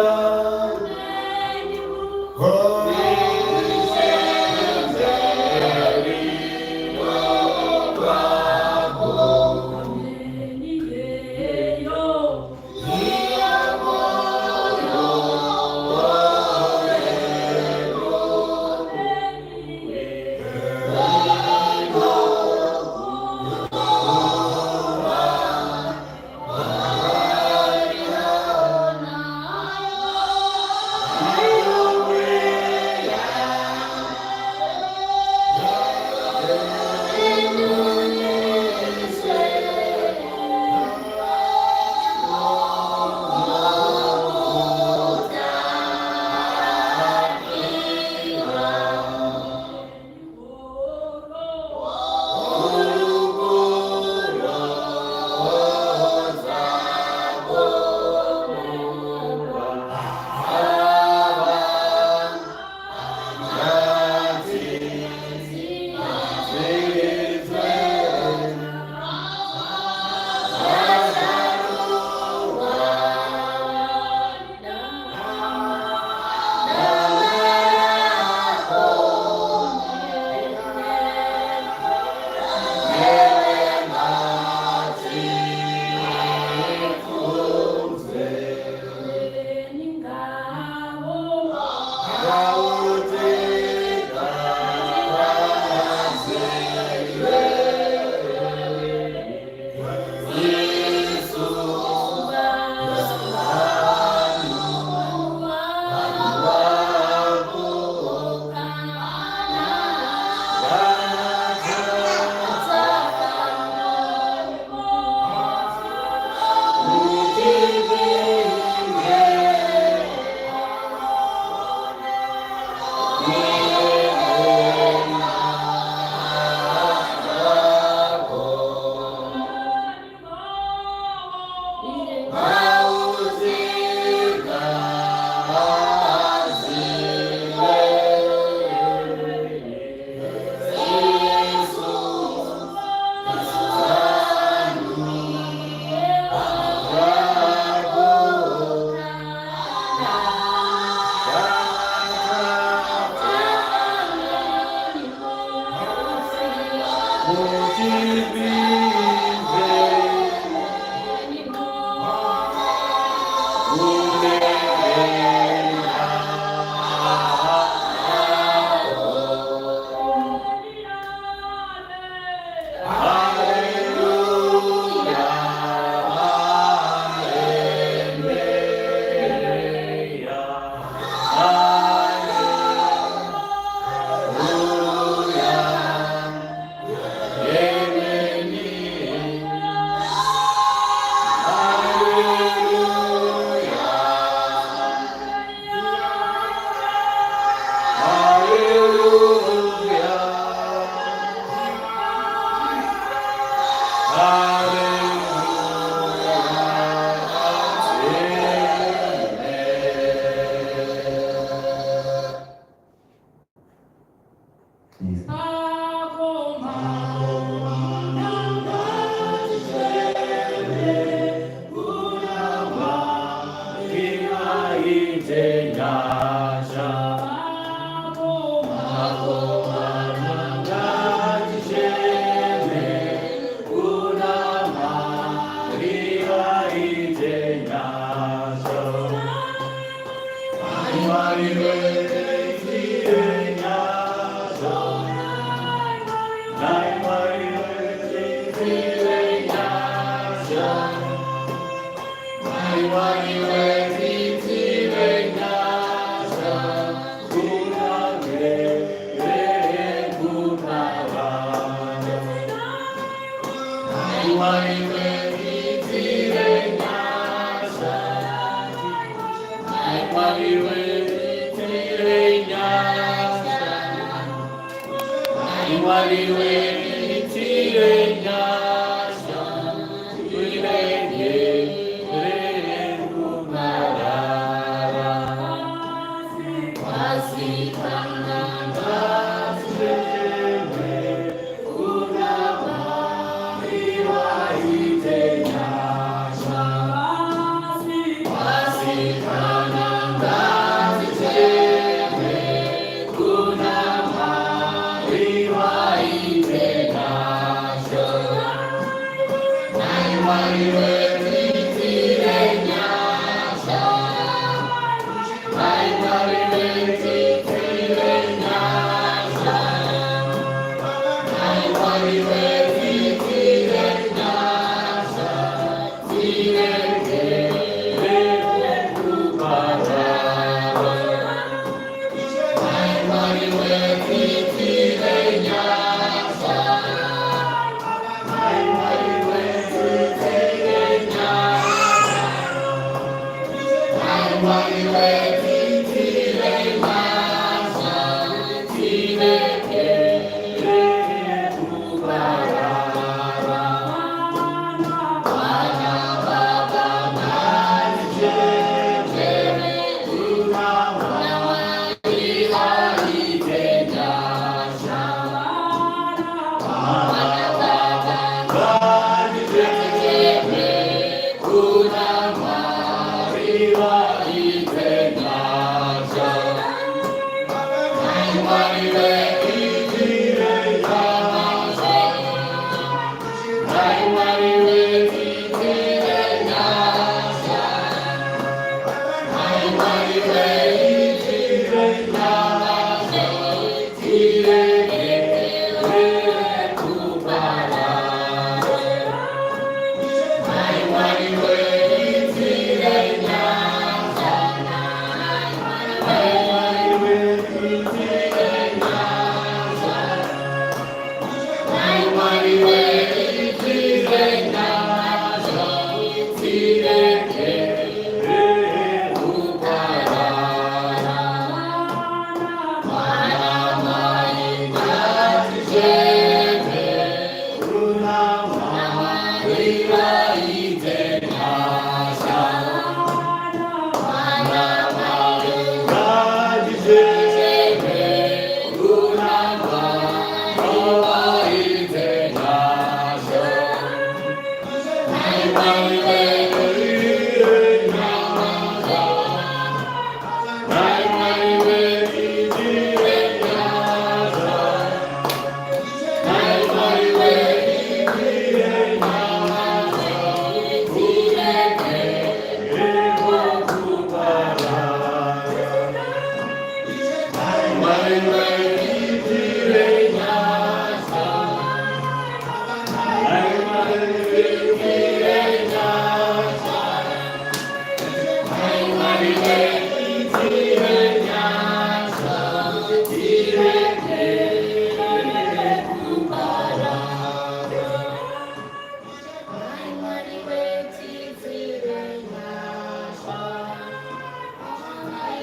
Nyasha.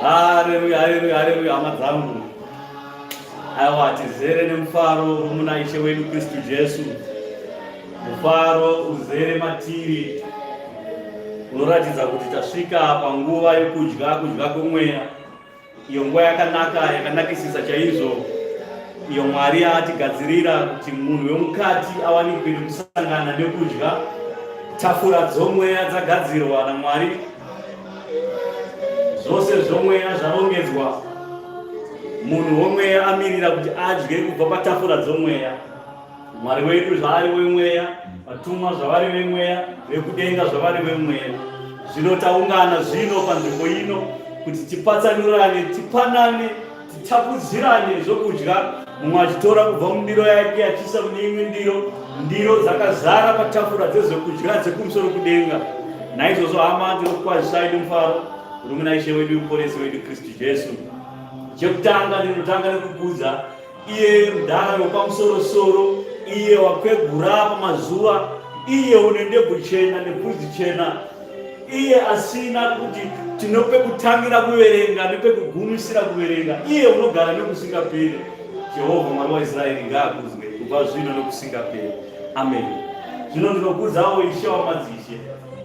Haleluya, haleluya, haleluya, hama dzangu. Aiwa, tizere nemufaro muna Ishe wedu Kristu Jesu. Mufaro uzere matiri unoratidza kuti tasvika panguva yokudya kudya kwemweya. Iyo nguva yakanaka yakanakisisa chaizvo iyo Mwari atigadzirira kuti munhu wemukati awanikwe nekusangana nekudya. Tafura dzomweya dzagadzirwa naMwari, zvose zvomweya zvarongedzwa. Munhu womweya amirira kuti adye kubva patafura dzomweya. Mwari wedu zvaari wemweya, vatumwa zvavari vemweya, vekudenga zvavari vemweya. Zvino taungana zvino panzvimbo ino kuti tipatsanurane, tipanane, titapudzirane zvokudya, mumwe achitora kubva mundiro yake achiisa mune imwe ndiro, ndiro dzakazara patafura dzezvokudya dzekumusoro kudenga. Naizvozvo hama, ndinokukwazisai nemufaro uri muna Ishe wedu Muponesi wedu Kristu Jesu. Chekutanga ndinotanga nekukudza iye mudhara wepamusorosoro, iye wakwegura pamazuva, iye une ndebvu chena nebvudzi chena, iye asina kuti tinopekutangira kuverenga nepekugumisira kuverenga, iye unogara nekusingaperi. Jehovha Mwari waIsraeri ngaakudzwe kubva zvino nokusingaperi. Amen. Zvino ndinokudzawo Ishe wamadzishe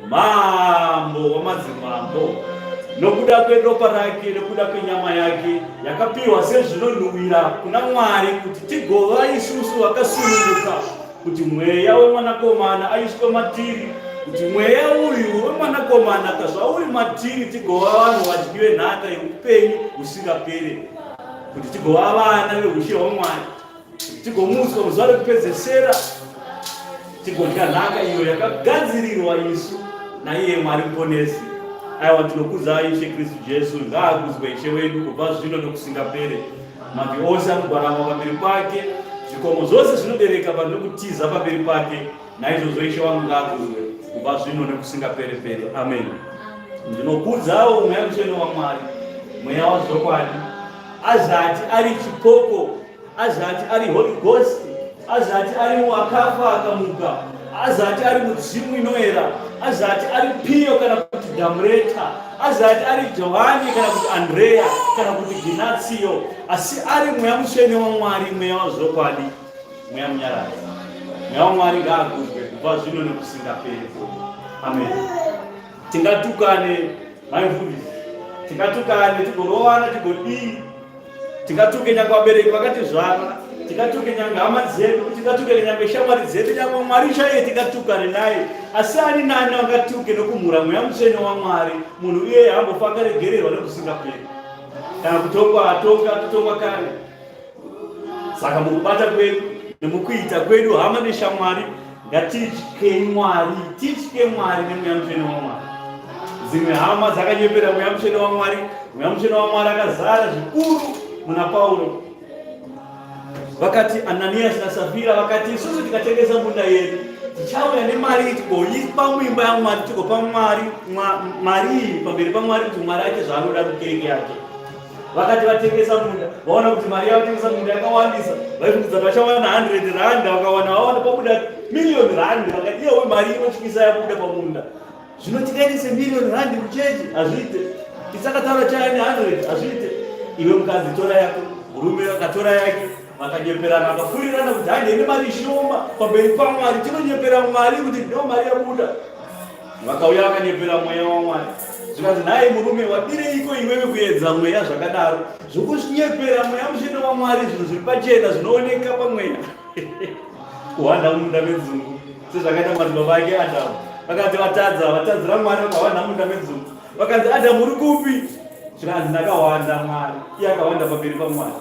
Mambo wamadzimambo, nokuda kweropa rake, nokuda kwenyama yake yakapiwa sezvinonhuwira kuna Mwari, kuti tigova isusu vakasununguka, kuti mweya wemwanakomana aiswe matiri, kuti mweya uyu wemwanakomana kazvauri matiri, tigova vanhu vadyi venhaka yeupenyu husingapere, kuti tigova vana veushe hwaMwari. Tigomutswa muzuva rekupedzesera, tigodya nhaka iyo yakagadzirirwa isu naiye Mwari Muponesi. Aiwa, tinokudza Ishe Kristu Jesu, ngaakudzwe Ishe wedu kubva zvino nokusingapere. Mabvi ose anogwarama pamberi pake, zvikomo zvose zvinobereka vanhu nokutiza pamberi pake. Naizvozvo Ishe wangu ngaakudzwe kubva zvino nokusingapere-pere. Amen. Ndinokudzawo Mweya Mutsvene waMwari, Mweya wazvokwadi, azati ari chipoko azati ari Holy Ghost, azati ari wakafa akamuka, Azati ari mudzimu inoera, azati ari Piyo kana kuti Damureta, azati ari Johani kana kuti Andreya kana kuti Ginatsiyo, asi ari Mweya Mutsvene waMwari, Mweya wazvokwadi, Mweya Munyaradzi. Mweya waMwari ngaakudzwe kubva zvino nekusingaperi. Amen. Tingatukane mai mfundisi, tingatukane tigorovana, tigodii, tingatuke nyange vabereki vakatizvara, tingatuke nyange hama dzedu, tingatuke nyange shamwari dzedu, nyange Mwari chaiye tingatukane naye. Asi ani nani angatuke nokumhura Mweya Mutsvene waMwari, munhu iyeye haambofa akaregererwa nekusingaperi. Kana kutongwa atonga, atotongwa kare. Saka mukubata kwedu nemukuita kwedu hama neshamwari, ngatityei Mwari, titye Mwari neMweya Mutsvene waMwari. Dzimwe hama dzakanyepera Mweya Mutsvene waMwari. Mweya Mutsvene waMwari akazara zvikuru muna Pauro. Vakati Ananias naSafira vakati, isusu tikatengesa munda yedu tichauya nemari tigoipa muimba yaMwari, tigopa Mwari mari iyi pamberi paMwari kuti Mwari aite zvaanoda kukereke yake. Vakati vatengesa munda, vaona kuti mari yavatengesa munda yakawandisa, vaifungidza kuti vachawana 100 rand, vakawana vawana pabuda million rand, vakati iyewe mari inotyisa yabuda pamunda. Zvino tikaendese million rand kuchechi hazviite, tisakataura chaya ne 100 hazviite. Iwe mukadzi tora yako, murume akatora yake, vakanyeperana vakafurirana kuti handei nemari shoma pamberi paMwari, tinonyepera Mwari kuti ndo mari yabuda. Vakauya vakanyepera mweya waMwari. Zvikanzi, nhai murume, wadireiko iwewe kuedza mweya zvakadaro? Zvokunyepera mweya mutsvene waMwari, zvinhu zviri pachena zvinooneka pamweya. Kuhwanda mumunda medzungu sezvakaita madzibaba ake Adamu. Vakati vatadza, vatadzira Mwari vakahwanda mumunda medzungu. Vakanzi, Adamu uri kupi? Zvikanzi, ndakahwanda Mwari. Iye akahwanda pamberi paMwari.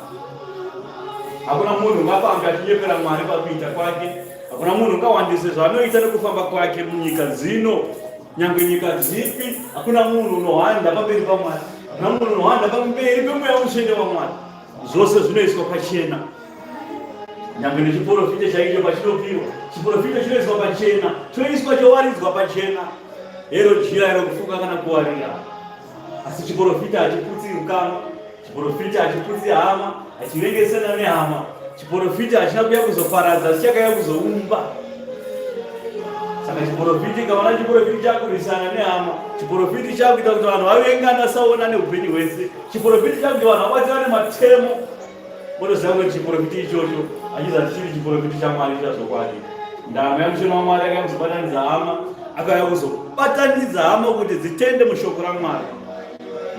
Hakuna munhu ungafambe achinyepera Mwari pakuita kwake. Hakuna munhu ungawandise zvaanoita nekufamba kwake munyika dzino, nyangwe nyika dzipi. Hakuna munhu unohwanda pamberi paMwari. Hakuna munhu unohwanda pamberi peMweya Mutsvene waMwari. Zvose zvinoiswa pachena, nyangwe nechiporofita chaicho pachinopiwa, chiporofita chinoiswa pachena, choiswa chowaridzwa pachena. Hero jira iro kufuka kana kuwarira. Asi chiporofita hachiputsi ukama, chiporofita hachiputsi hama, hachivengesana nehama. Chiporofita hachina kuya kuzoparadza, asi chakauya kuzoumba. Saka chiporofita ikaona chiporofita chakurwisana nehama, chiporofita chakuita kuti vanhu vavengana saona neupenyu hwese, chiporofita chakuti vanhu vabatirane matemo. Motoziva kuti chiporofita ichocho hachizati chiri chiporofita chaMwari chazvokwadi. Ndama yamushona waMwari akauya kuzobatanidza hama, akauya kuzobatanidza hama kuti dzitende mushoko raMwari.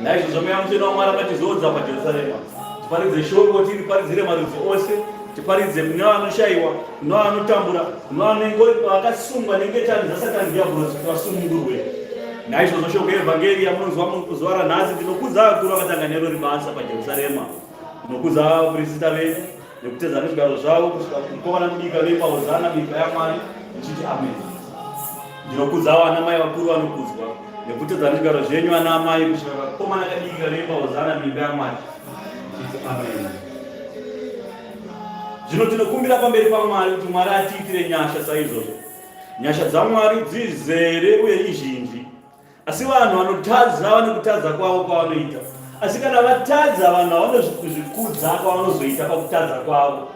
Naizvozvo Mweya Mutsvene waMwari akatizodza paJerusarema, tiparidze shoko, tiriparidzire marudzi ose, tiparidze kune vanoshayiwa, kune vanotambura, kune vakasungwa nengetani dzaSatani Dhiyabhorosi kuti vasunungurwe. Naizvozvo shoko yevhangeri yamunonzwa muzuva ranhasi, ndinokudza vakuru vakatanga nerori basa paJerusarema. Ndinokudza vaprista venyu nekutedza nezvigaro zvavo kusvika kumukomana mudiki anoimba hozana muimba yaMwari ndichiti amen. Ndinokudza vana mai vakuru vanokudzwa nekutedza nezvigaro zvenyu vana amai kusvika kakomana kadiki kanoimba hozana muimba yaMwari ndichiti amen. Zvino tinokumbira pamberi paMwari kuti Mwari atiitire nyasha saizvozvo. Nyasha dzaMwari dzizere uye izhinji. Asi vanhu vanotadza vane kutadza kwavo kwavanoita. Asi kana vatadza vanhu havanozvikudza kwavanozoita pakutadza kwavo.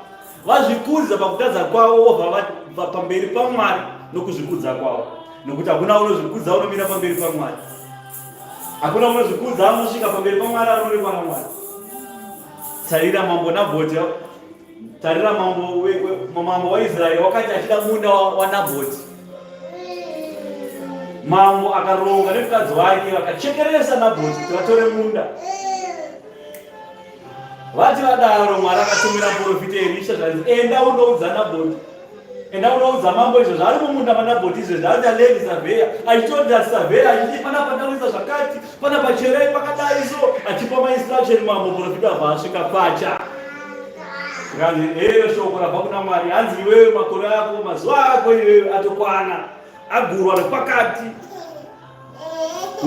Vazvikudza pakutadza kwavo vobva vabva pamberi paMwari nokuzvikudza kwavo. Nokuti hakuna unozvikudza unomira pamberi paMwari. Hakuna unozvikudza anosvika pamberi paMwari anoonekwa naMwari. Tarira mambo Nabhoti, tarira mambo mambo waIsraeri wakati achida munda waNabhoti. Mambo akaronga nemukadzi wake vakachekeresa Nabhoti kuti vatore munda. Vati vadaro, Mwari akatumira muprofita Erisha zvanzi, enda unoudza Nabhoti, enda unoudza mambo izvo zvaari mumunda maNabhoti izvo zvaari naLevi savheya, achitoda savheya achiti panapa ndauisa zvakati, panapa cherei pakadai so, achipa mainstruction mambo. Muprofita abva asvika pacha zvikanzi, hero shoko rabva kuna Mwari, hanzi iwewe makore ako mazuva ako iwewe atokwana, agurwa nepakati,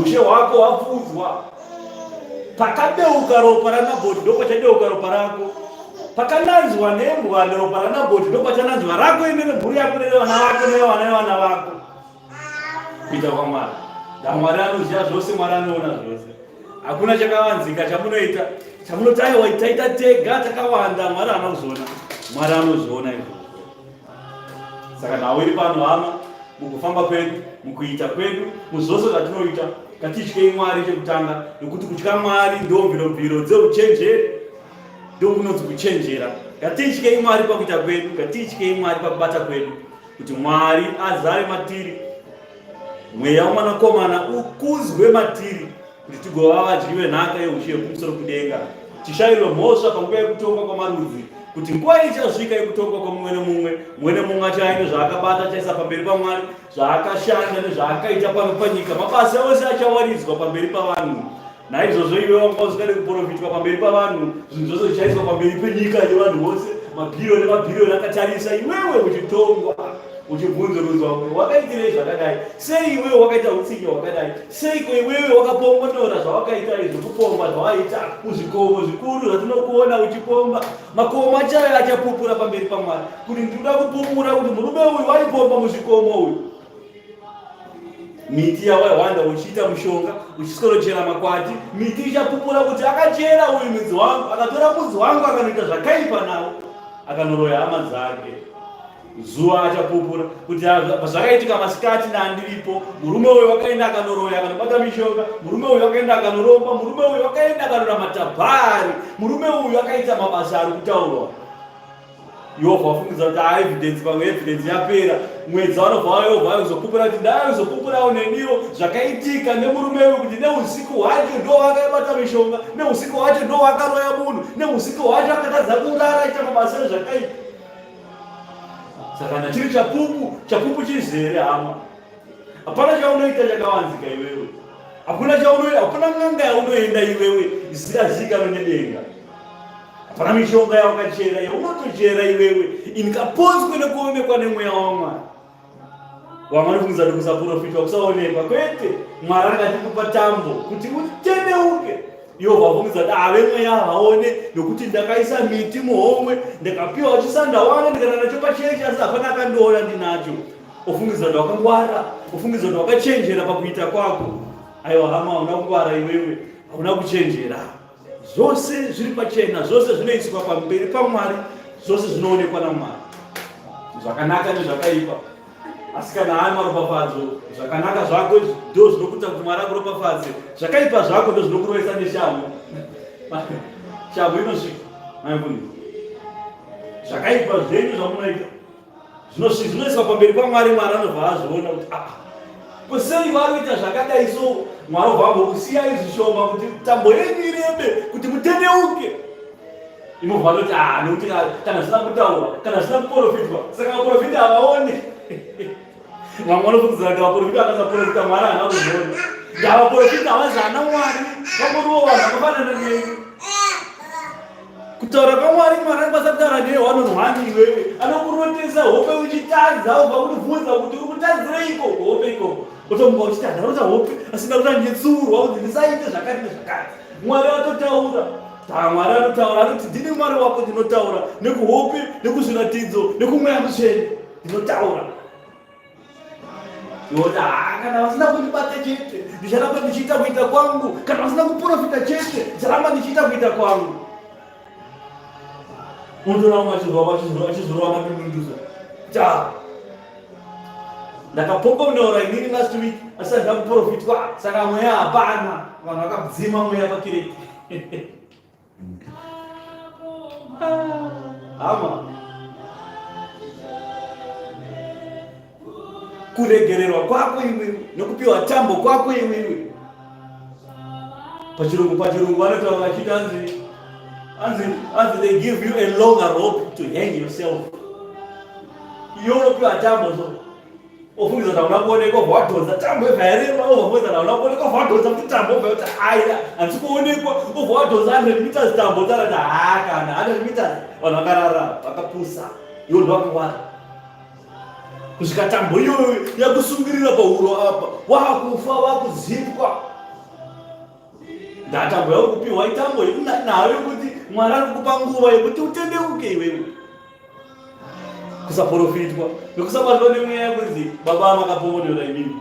ushe hwako hwapfuudzwa. Pakadeuka ropa raNabhoti ndopachadeuka ropa rako, pakananzwa nembwa neropa raNabhoti ndopachananzwa rako ine nemhuri yako nevana vako nevana vevana vako. Kuita kwaMwari, ndaMwari anoziva zvose, Mwari anoona zvose. Hakuna chakavanzika chamunoita chamunoti aiwa taita tega takawanda, Mwari haana kuzviona. Mwari anozviona izvozvo. Saka nhau iri pano hama, Mukufamba kwedu, mukuita kwedu, muzvose zvatinoita, ngatityei Mwari chekutanga, nekuti kutya Mwari ndo mviromviro dzeuchenjeri, ndokunonzi kuchenjera. Ngatityei Mwari pakuita kwedu, ngatityei Mwari pakubata kwedu, kuti Mwari azare matiri, mweya womwanakomana ukuzwe matiri, kuti tigova vadyi venhaka yeushe yekumusoro kudenga, tishayirwe mhosva panguva yekutongwa kwamarudzi, kuti nguva ichasvika yekutongwa kwamumwe nemumwe, mumwe nemumwe achaine zvaakabata achaisa pamberi paMwari, zvaakashanda nezvaakaita pano panyika, mabasa ose achawaridzwa pamberi pavanhu. Naizvozvo iwe wanga usingade kuprofitwa pamberi pavanhu, zvinhu zvose zvichaiswa pamberi penyika yevanhu vose, mabhiriyoni nemabhiriyoni akatarisa iwewe uchitongwa uchibvunzurudzwa kuti wakaitirei zvakadai, sei iwewe wakaita utsinye hwakadai, seiko iwewe wakapongonyora zvawakaita izvo, kupomba zvawaita kuzvikomo zvikuru zvatinokuona uchipomba. Makomo achayo achapupura pamberi paMwari kuti ndinoda kupupura kuti murume uyu waipomba muzvikomo uyu. Miti yawaihwanda uchiita mushonga, uchiswero makwati, miti ichapupura kuti akachera uyu mudzi wangu, akatora mudzi wangu akanoita zvakaipa nawo, akanoroya hama dzake. Zuva achapupura kuti zvakaitika masikati nandiripo, murume uyu wakaenda akanoroya akanobata mishonga, murume uyu wakaenda akanoromba, murume uyu wakaenda akanonamata Bhaari, murume uyu akaita mabasa ari kutaurwa. Iwo wafungidza kuti ah, evidence pamwe evidence yapera, mwedzi vanobva vayobva kuzopupura kuti ndaizopupurawo neniwo zvakaitika nemurume uyu kuti neusiku hwacho ndo wakabata mishonga, neusiku hwacho ndo wakaroya munhu, neusiku hwacho akatadza kurara aita mabasa ezvakaipa. Saka kana chiri chapupu, chapupu chizere hama. Hapana chaunoita chakavanzika iwewe. Hakuna chaunoita, hakuna n'anga yaunoenda iwewe isingazivikanwe nedenga. Hapana mishonga yawakachera yaunotochera iwewe ingapotswe nekuonekwa nemweya waMwari. Vamwe vanofungidzira kuti kusaprofitwa kusaonekwa. Kwete, Mwari akatikupa tambo kuti utendeuke. Ivo vafungidzira kuti ave mweya havaone nokuti ndakaisa miti muhomwe, ndakapiwa chisandawana ndikaenda nacho pachechi asi hapana akandiona ndinacho. Ofungidzira kuti wakangwara, ofungidzira kuti wakachenjera pakuita kwako. Aiwa hama, hauna kungwara iwewe, hauna kuchenjera. Zvose zviri pachena, zvose zvinoiswa pamberi paMwari, zvose zvinoonekwa naMwari, zvakanaka nezvakaipa. Asi kana ari maropafadzo, zvakanaka zvako ndo zvinokuita kuti Mwari akuropafadze, zvakaipa zvako ndo zvinokurovesa neshamhu. Shamhu inosvika maimvuni. Zvakaipa zvenyu zvamunoita zvinoiswa pamberi paMwari, Mwari anobva azviona kuti ah, ko sei vari kuita zvakadai so? Mwari obva ambokusiyai zvishoma kuti tambo yenyu irebe kuti mutendeuke. Imobva anoti ah, nekuti kana zvisina kutaurwa, kana zvisina kuprofitwa, saka vaprofita havaone. Vamwe vanofungidzira kuti vaprofita vakasaprofita Mwari haana kuzviona. Ndavaprofita havazi ana Mwari, vangoriwo vanhu vakafanana neni. Kutaura kwaMwari, Mwari anokwanisa kutaura newe one on one iwewe. Anokurotesa hope uchitadza, obva kutibvunza kuti uri kutadzireiko hope ikoko. Otomuka uchiti ndarota hope, asi ndarota ndichitsiurwa kuti ndisaite zvakati nezvakati. Mwari atotaura. Ta Mwari anotaura, anoti ndini Mwari wako ndinotaura nekuhope, nekuzviratidzo, nekumweya mutsvene. Ndinotaura. Yoti ah, kana vasina kundibata chete ndicharamba ndichiita kuita kwangu, kana vasina kuprofita chete ndicharamba ndichiita kuita kwangu. Unotoona vamwe vachizorova vachizorova madundunduzo ta ndakapokonaura inini last week asi handina kuprofitwa, saka mweya hapana. Vanhu vakadzima mweya pakireti. Hama, kuregererwa kwako iwewe nokupiwa tambo kwako iwewe pachirungu pachirungu vanotaura vachiti anzi anzi anzi they give you a longer rope to hang yourself. Iwe unopiwa tambo so ofungidza kuti hauna kuonekwa, obva wadhonza tambo yobva yareba, obva fungidza kuti hauna kuonekwa, obva wadhonza futi tambo obva yoti aya handisi kuonekwa, obva wadhonza 100 meters tambo taura kuti haa kana 100 meters vanhu vakarara vakapusa, iwo ndovakangwara kusvika tambo iyoyo yakusungirira pahuro apa, wakufa wakudzipwa. Ndatambo yauri kupiwa itambo nayo yekuti Mwari ari kukupa nguva yekuti utendeuke iwewe. Kusaprofitwa nekusabatwa nemweya kunzi baba makapondora imimi.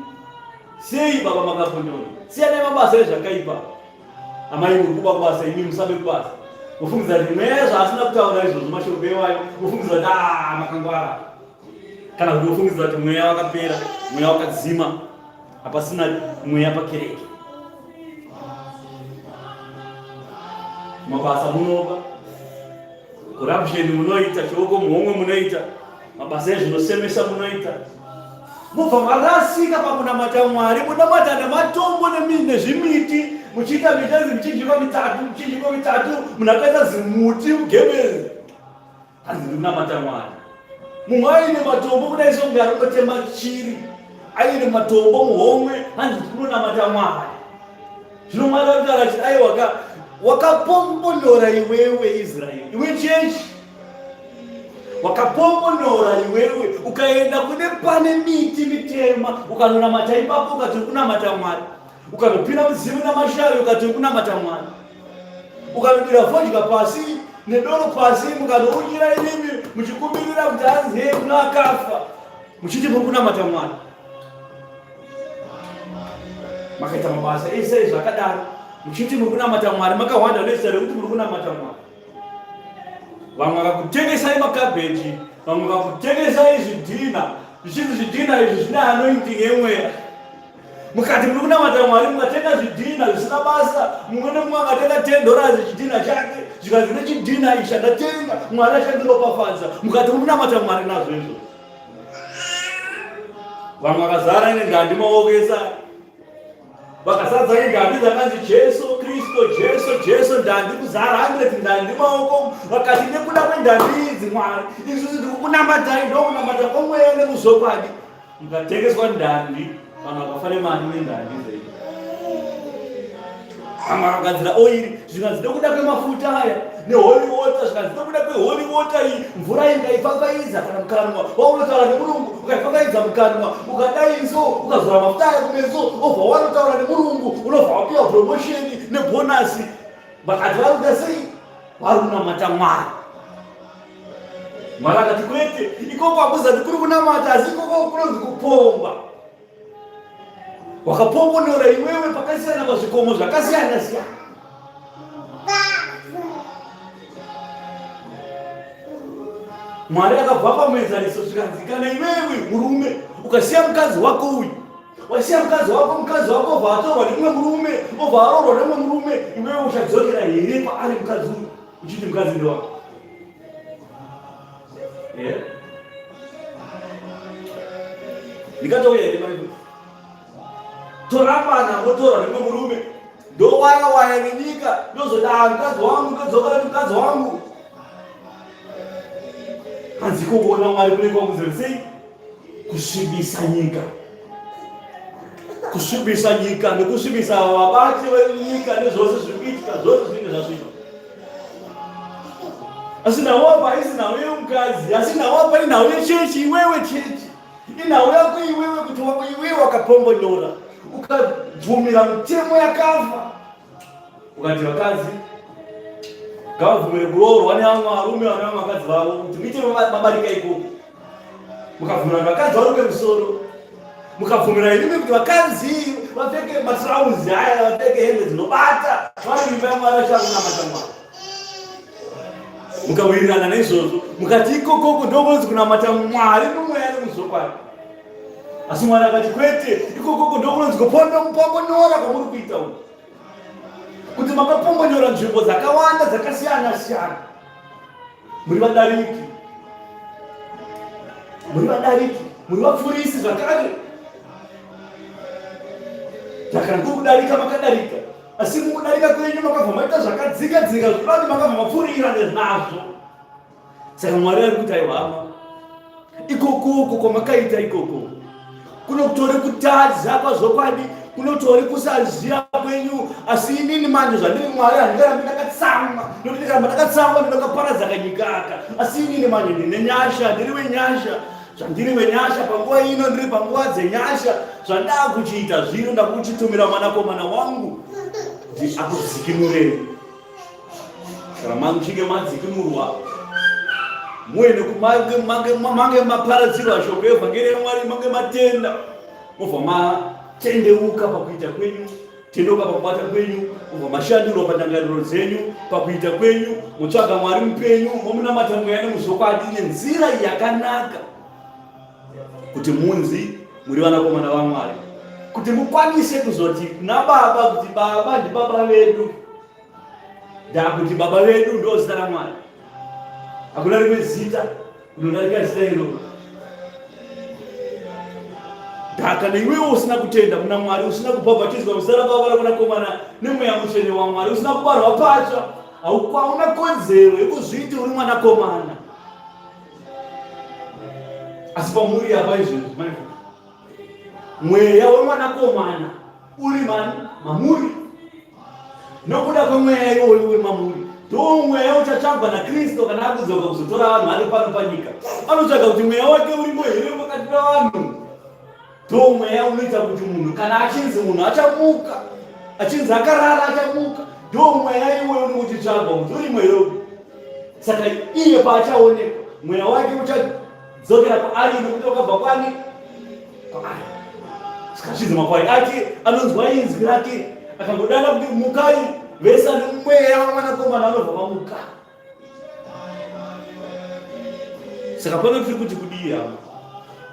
Sei baba makapondora? Siyanai mabasa ezvakaipa. Amai muri kuba kubasa imi musabe kubasa. Mufungidza kuti mweya zvaasina kutaura izvozvo mashoko ewayo, mufungidza kuti ah makangwara. Kana kuti wofungidzira kuti mweya wakapera, mweya wakadzima, hapasina mweya pakereke. Mabasa munoba, corruption munoita, chioko muhomwe munoita, mabasa ezvinosemesa munoita, mobva marasika pakunamata Mwari, munamata nematombo nezvimiti, muchiita mitenzi michinjikwa mitatu, michinjikwa mitatu, munhu akaita zimuti mugemezi, hanzi ndikunamata Mwari. Mumwe aine matombo kudai songe ari kutema chiri, aine matombo muhomwe, hanzi ndikunonamata Mwari. Zvino Mwari ari kutaura achiti aiwa wakapombonora iwewe Israeri, iwe chechi wakapombonora iwewe ukaenda kune pane miti mitema ukanonamata ipapo ukati uri kunamata Mwari, ukanopira mudzimu namashavi ukati uri kunamata Mwari, ukanodira fodya pasi nedoro pasi mukanounyira imimi muchikumbirira kuti hanzi hee kuna akafa muchiti muri kunamata Mwari. Makaita mabasa ese zvakadaro muchiti muri kunamata Mwari, makahwanda nezita rekuti muri kunamata Mwari. Vamwe vakakutengesai makabheji, vamwe vakakutengesai zvidhina, zvichinzi zvidhina izvi zvine anointing yemweya. Mukati muri kunamata Mwari, mukatenga zvidhina zvisina basa, mumwe nemumwe akatenga 10 dollars chidhina chake, zvikanzi nechidhina ichi chandatenga Mwari achandiropafadza. Mukati muri kunamata Mwari nazvo izvo. Vamwe vakazara nendandi maoko ese vakazadza nendandi dzakanzi Jesu Kristu, Jesu Jesu, ndandi kuzara 100 ndandi maoko, vakati nekuda kwendandi idzi Mwari isusu tikukunamatai, ndokunamata kwomweya nemuzvokwadi. Mukatengeswa ndandi, vanhu vakafa nemari nendandi dzenyu. Vamwe vakagadzira oiri, zvikanzi nekuda kwemafuta aya neholy water, zvikanzi nekuda kweholy water iyi, mvura iyi ukaipfapfaidza kana mukanwa, waunotaura nemurungu, ukaipfapfaidza mukanwa, ukadai so, ukazora mafuta aya kumeso, obva wanotaura nemurungu, unobva wapiwa promotion nebhonasi. Vakati vari kuda sei? Vari kunamata Mwari. Mwari akati kwete, ikoko hakuzati kuri kunamata, asi ikoko kunonzi kupomba. Wakapombonora iwewe pakasiyana pazvikomo zvakasiyana siyana. Mwari akabva pamuenzaniso zvikanzi kana iwewe murume ukasiya mukadzi wako uyu wasiya mukadzi wako, mukadzi wako obva atorwa nemumwe murume, obva aroorwa nemumwe murume, iwewe uchadzokera here paari mukadzi uyu uchiti mukadzi ndewako? Yeah. Ndikatouya here mai? Torambana motorwa nemumwe murume ndowaya waya nenyika ndozoda ah, mukadzi wangu ndodzoka nemukadzi wangu. Hanzi kuona Mwari kune kwangu sei? Kusvibisa nyika. Kusvibisa nyika nekusvibisa vabati venyika nezvose zviri kuitika zvose zvinenge zvasviba. Asi nhau apa haisi nhau yemukadzi, asi nhau apa inhau yechechi, iwewe chechi. Inhau yako iwewe kuti wako iwewe wakapombonyora ukabvumira mutemo yakafa ukati vakadzi ngavabvumire kuroorwa nevamwe varume vane vamwe vakadzi vavo kuti muite mabarika ikoko mukabvumira kuti vakadzi varuke musoro mukabvumira imimi kuti vakadzi vapfeke matrauzi aya vapfeke hembe dzinobata vari mimba yamwari vachakunamata Mwari mukawirirana naizvozvo mukati ikokoko ndokunonzi kunamata Mwari mumweya nemuzvokwadi asi Mwari akati kwete ikokoko ndokunonzi kupombonyora kwamuri kuita uku kuti makapombonyora nzvimbo dzakawanda dzakasiyana siyana muri vadariki muri vadariki muri vapfurisi zvakare takana kuri kudarika makadarika asi mukudarika kwenyu makabva maita zvakadzika dzika zvikurati makabva mapfurira nezvazvo Saka Mwari ari kuti aiwa hama, ikokoko kwamakaita ikoko kunotori kutadza pazvokwadi, kunotori kusaziva kwenyu. Asi inini manje zvandiri Mwari handingarambi ndakatsamwa, nokuti ndikaramba ndakatsamwa ndinokaparadza kanyika aka. Asi inini manje ndine nyasha, ndiri wenyasha. Zvandiri wenyasha panguva ino, ndiri panguva dzenyasha. Zvandakuchiita zvino, ndakuchitumira mwanakomana wangu kuti akudzikinurei. Kana muchinge madzikinurwa muende mange maparadzirwa shoko yevhangeri yaMwari, mange matenda, mobva matendeuka pakuita kwenyu, tendeuka pakubata kwenyu, mobva mashandurwa pandangariro dzenyu, pakuita kwenyu, motsvaga Mwari mupenyu, momunamata mweya nemuzvokwadi nenzira yakanaka. Kuti munzi muri vanakomana vaMwari, kuti mukwanise kuzoti kuna Baba kuti Baba ndibaba vedu, ndakuti Baba vedu ndo zita raMwari. Hakuna rimwe zita rinodarika zita iroro. Ndaka iwewe usina kutenda muna Mwari, usina kubhabhatidzwa muzita raBaba raMwanakomana neMweya Mutsvene waMwari, usina kubarwa patsva, hauna kodzero yekuzviiti uri mwanakomana. Asi pamuri apa izvezvi maifuka mweya wemwanakomana uri mani mamuri. Nokuda kwemweya iwoyo uri mamuri, ndo mweya uchatsvagwa naKristu kana akudzoka kuzotora vanhu vari pano panyika. Anotsvaga kuti mweya wake urimo here pakati pevanhu. Ndo mweya unoita kuti munhu kana achinzi munhu achamuka, achinzi akarara achamuka, ndo mweya iwoyo unenge uchitsvagwa kuti urimo here. Saka iye paachaonekwa mweya wake uchadzokera kwaari nokuti wakabva kwani? Kwaari. Saka zvinzi makwai ake anonzwa inzwi rake, akangodana kuti mukai, vese ane mweya wamwanakomana anobva vamuka. Saka pano tiri kuti kudii hama?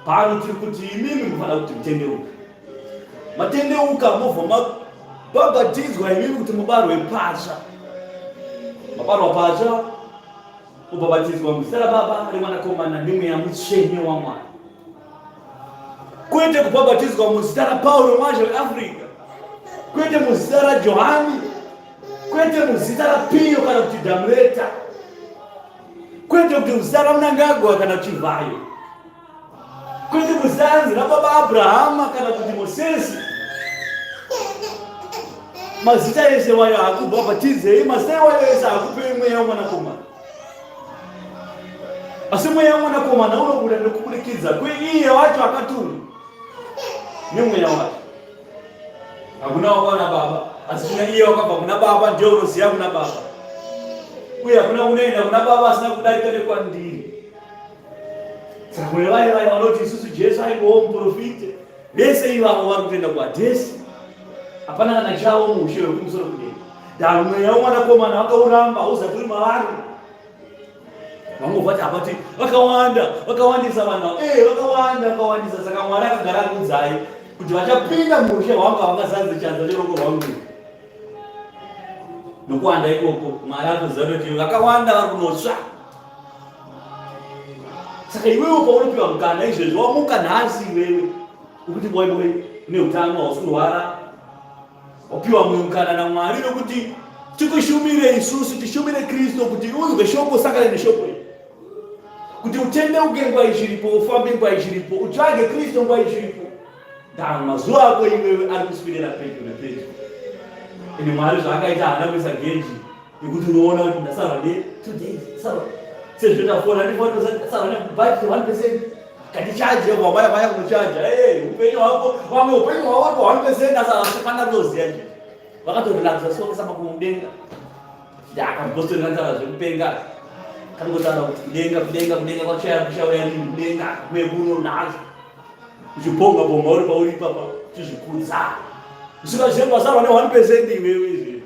Pano tiri kuti imimi mufanira kuti mutendeuke. Matendeuka mobva mabhabhatidzwa imimi kuti mubarwe patsva. Mabarwa patsva kubhabhatidzwa muzita raBaba reMwanakomana neMweya Mutsvene waMwari. Kwete kubhabhatidzwa muzita raPauro Mwazha weAfrica, kwete muzita raJohani, kwete muzita raPiyo kana kuti Damureta, kwete kuti muzita raMnangagwa kana Chivhayo, kwete muzita rababa Abrahama kana kuti Mosesi. Mazita ese wayo haakubhabhatidzei, mazita iwayo ese haakupei mweya womwanakomana. Asi mweya womwanakomana unobuda nekuburikidza kweiye wacho akatumwa nemweya wacho. Hakuna wakaona Baba, asi kuna iye wakabva kuna Baba, ndiye unoziva kuna Baba. Uye hakuna unoenda kuna Baba asina kudarika nekwandiri. Saka kune vaya vaya vanoti isusu Jesu aingowo muprofita, vese ivavo vari kutenda kuHadhesi. Hapana kana chavo muushe hwekumusoro kudenga. Dai mweya womwanakomana wakauramba hauzati uri mavari. Vangobva hapati vakawanda, vakawandisa vanhu ava. Eh, vakawanda, vakawandisa. Saka Mwari akagara akuudzai kuti vachapinda muushe hwangu havangazadze chanza cheruoko rwangu. Nokuwanda ikoko, Mwari anoziva kuti vakawanda vari kunotsva. Saka iwewe paunopiwa mukana izvezvi, wamuka nhasi iwewe ukuti boy boy une utano, hausi kurwara, wapiwa mumwe mukana naMwari nokuti tikushumire isusu, tishumire Kristu, kuti unzwe shoko, usangane neshoko iri, kuti utendeuke nguva ichiripo, ufambe nguva ichiripo, utsvage Kristu nguva ichiripo. Ndaa mazuva ako iwewe ari kuswedera pedyo nepedyo. Ende Mwari zvaakaita haana kuisa geji yekuti unoona kuti ndasarwa ne 2 days, ndasarwa sezvo ndafona ndifona ndasarwa ne budget 1%, katichaje wabaya baya kunochaja. Hey, upenyu hwako, vamwe upenyu hwavo pa 1% asara pana kutoziva nje, vakatorelaxa so kusama kumudenga. Ndakapostori kantaura zvekupenga, kanongotaura kuti kudenga, kudenga, kudenga kwachaya kuchauya rini kudenga kuye kuno nhasi uchiponga ponga uri pauri ipapa uchizvikudza usingazive wasarwa ne 1% iwewe. Izvi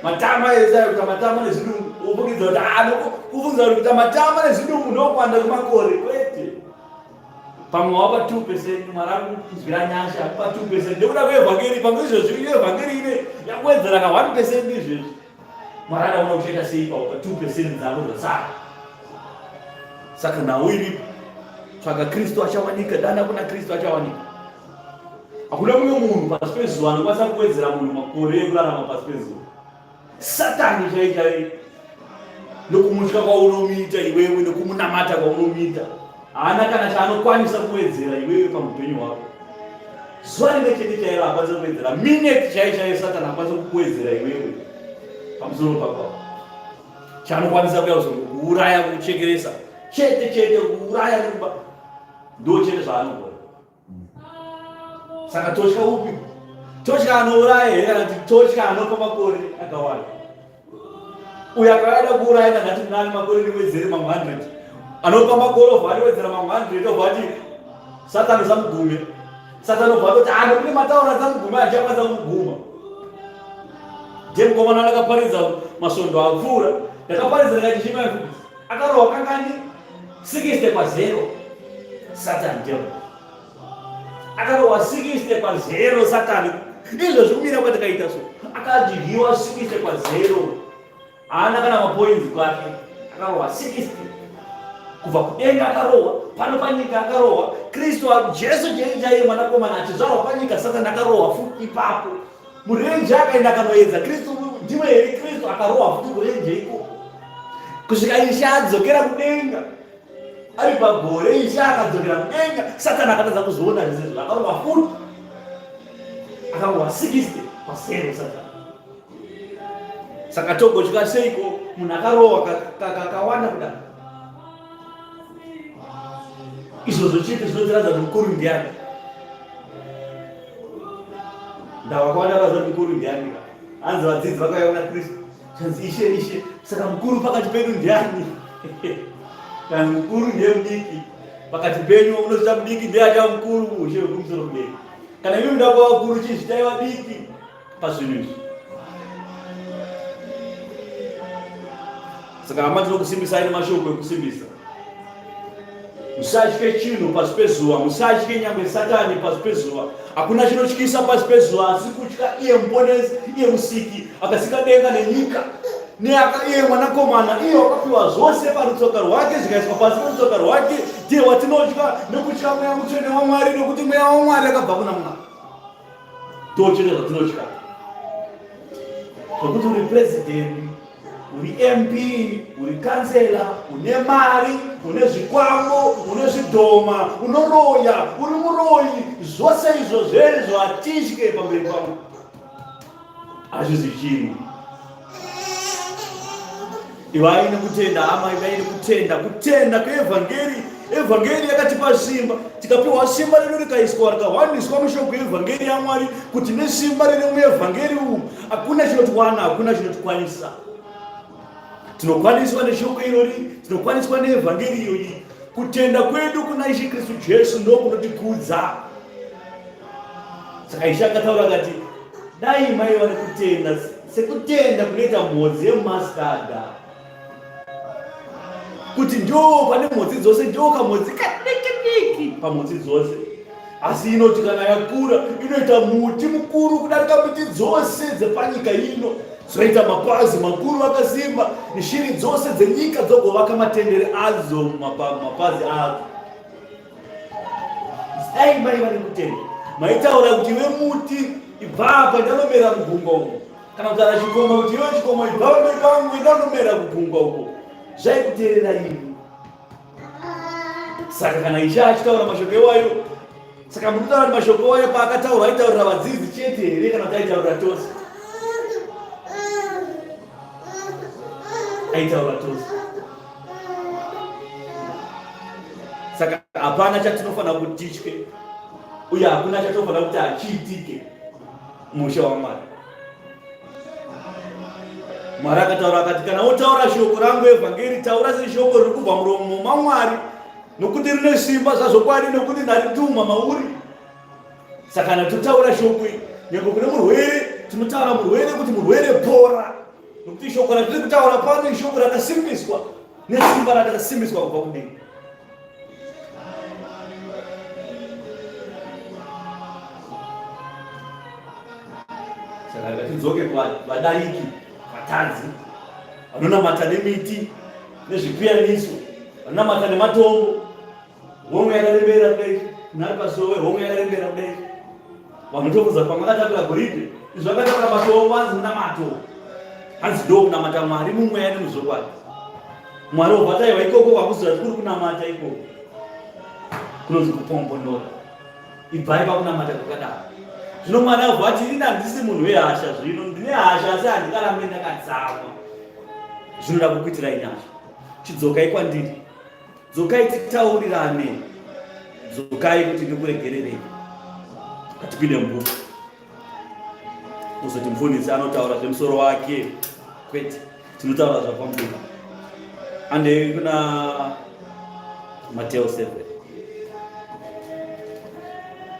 matama ese ayo, kuita matama nezvidumbu, ufungidza kuti ah, ufungidza kuti kuita matama nezvidumbu ndokuwanda kwemakore. Kwete, pamwe wapa 2%, Mwari akukunzwira nyasha pa 2% nekuda kweevhangeri. Pamwe izvezvi evhangeri ine yakuwedzera ka 1% izvezvi. Mwari adaona kuchaita sei pa 2% dzako dzasara. Saka nhau iripo, tsvaga Kristu achawanika, dana kuna Kristu achawanika. Hakuna mumwe munhu pasi pezuva anokwanisa kuwedzera munhu makore ekurarama pasi pezuva. Satani chai chai, nokumutya kwaunomuita iwewe nokumunamata kwaunomuita, haana kana chaanokwanisa kuwedzera iwewe pamupenyu hwako. Zuva rimwe chete chairo akwanisa kuwedzera, mineti chai chaiyo Satani akwanisa kukuwedzera iwewe pamusoro pako. Chaanokwanisa kuya kuzokuuraya, kukuchekeresa chete chete, kuuraya nekuba, ndo chete zvaanogona. Saka totya upi? Totya anouraya here kana kuti totya anopa makore akawanda? Uyo akada kuuraya ndangati munani makore ndiwedzere mamwe 100. Anopa makore obva atiwedzera mamwe 100, obva ati Satani usamugume. Satani obva atoti ah, nekuti mataura samugume achakwanisa kumuguma. Ndiye mukomana ndakaparidza masvondo apfuura. Ndakaparidza ndikati chimai akarohwa kangani? 60 pazero. Satan devil akarohwa 60 pazero. Satani izvo zvikumira kwatakaita so, akadyiwa 60 pazero, haana kana mapoints kwake. Akarohwa 60 kubva kudenga, akarohwa pano panyika, akarohwa Kristu Jesu chaiye chaiye, mwanakomana achizvarwa panyika. Satani akarohwa futi ipapo murenje, akaenda akanoedza Kristu, ndiwe here Kristu? Akarohwa futi kurenje ikoko kusvika Ishe adzokera kudenga ari pagore. Ishe akadzokera kudenga, Satani akatadza kuzoona zvese izvo. Akarohwa futi, akarohwa 60 pazero Satani. Saka togotya seiko munhu akarohwa kakawanda kudaro? Izvozvo chete zvinotiratidza kuti mukuru ndiani. Ndava vakawanda vaziva kuti mukuru ndiani. Hanzi vadzidzi vakauya kuna Kristu, zvanzi, "Ishe, Ishe, saka mukuru pakati pedu ndiani?" Kana mukuru ndiye mudiki pakati penyu, unozvita mudiki ndiye achava mukuru ushe hwekumusoro kudenga. Kana imi muda kuva vakuru, chizvitai vadiki pazvinhu izvi. Saka hama, tinokusimbisai nemashoko ekusimbisa. Musatye chinhu pasi pezuva, musatye nyangwe Satani pasi pezuva. Hakuna chinotyisa pasi pezuva asi kutya iye Muponesi, iye Musiki akasika denga nenyika, neaka iye Mwanakomana, iye wakapiwa zvose parutsoka rwake, zvikaiswa pasi perutsoka rwake. Ndiye watinotya, nekutya Mweya Mutsvene waMwari, nokuti Mweya waMwari akabva kuna Mwari. Ndochete zvatinotya. Zvokuti uri president, uri MP, uri kansela, une mari, une zvikwambo, une zvidhoma, unoroya, uri muroyi, zvose izvo zvezvo hatitye pamberi pangu, hazvizi chinhu. Ivai nekutenda hama, ivai nekutenda, kutenda kweevhangeri. Evhangeri yakatipa simba, tikapiwa simba redu rikaiswa, rikahwandiswa mushoko yeevhangeri yaMwari, kuti nesimba riri muevhangeri umu hakuna chinotiwana, hakuna chinotikwanisa. Tinokwaniswa neshoko irori, tinokwaniswa neevhangeri iyoyi. Kutenda kwedu kuna Ishe Kristu Jesu ndokunotikudza. Saka Ishe akataura akati, dai maiva nekutenda sekutenda kunoita mhodzi yemumastada, kuti ndo pane mhodzi dzose, ndo kamhodzi kadiki diki pamhodzi dzose, asi inoti kana yakura inoita muti mukuru kudarika miti dzose dzepanyika ino, dzoita mapazi makuru akasimba, neshiri dzose dzenyika dzogovaka matendere adzo mumapazi adzo. Dai maiva nekutenda, maitaura kuti iwe muti, ibva apa, ndanomera mugungwa umo, kana kutaura chikomo kuti iwe chikomo, ibva pamberi pangu, ndanomera kugungwa uko, zvaikuteerera imi. Saka kana Ishe achitaura mashoko iwayo, saka muri kutaura kuti mashoko iwayo paakataurwa aitaurira vadzidzi chete here, kana kuti aitaurira tose? Aitaura tose. Saka hapana chatinofanira kuti titye, uye hakuna chatinofanira kuti hachiitike mushe waMwari. Mwari akataura akati, kana wotaura shoko rangu evhangeri, taura seshoko riri kubva muromo maMwari, nokuti rine simba zvazvokwadi, nokuti ndarituma mauri. Saka kana totaura shoko iri, nyangwe kune murwere, tinotaura murwere kuti murwere pora, nokuti shoko ratiri kutaura pano ishoko rakasimbiswa nesimba rakasimbiswa kubva kudenga. Saka ngatidzoke kuvadariki, vatadzi vanonamata nemiti nezvipiyaniso, vanonamata nematombo. Homwe yakarembera kudai, nhari pasowe, homwe yakarembera kudai. Vanotobvunza pamakatakura goridhe, izvo akatakura matombo, hanzi munamato. Hanzi ndo kunamata Mwari mumweya nemuzvokwadi. Mwari wobva taiwa ikoko kwakuziva kuti kuri kunamata ikoko. Kunonzi kupombonora. Ibvai pakunamata kwakadaro. Zvino Mwari abva ati, ini handisi munhu wehasha, zvino ndine hasha asi handikarambe ndakatsamwa. Zvinoda kukuitirai nyasha. Chidzokai kwandiri. Dzokai titaurirane. Dzokai kuti ndikuregererei. Katipinde mubhuku. Kuzoti mufundisi anotaura zvemusoro wake. Kwete. Tinotaura zvabva mubhuku. Andei kuna Mateo 7.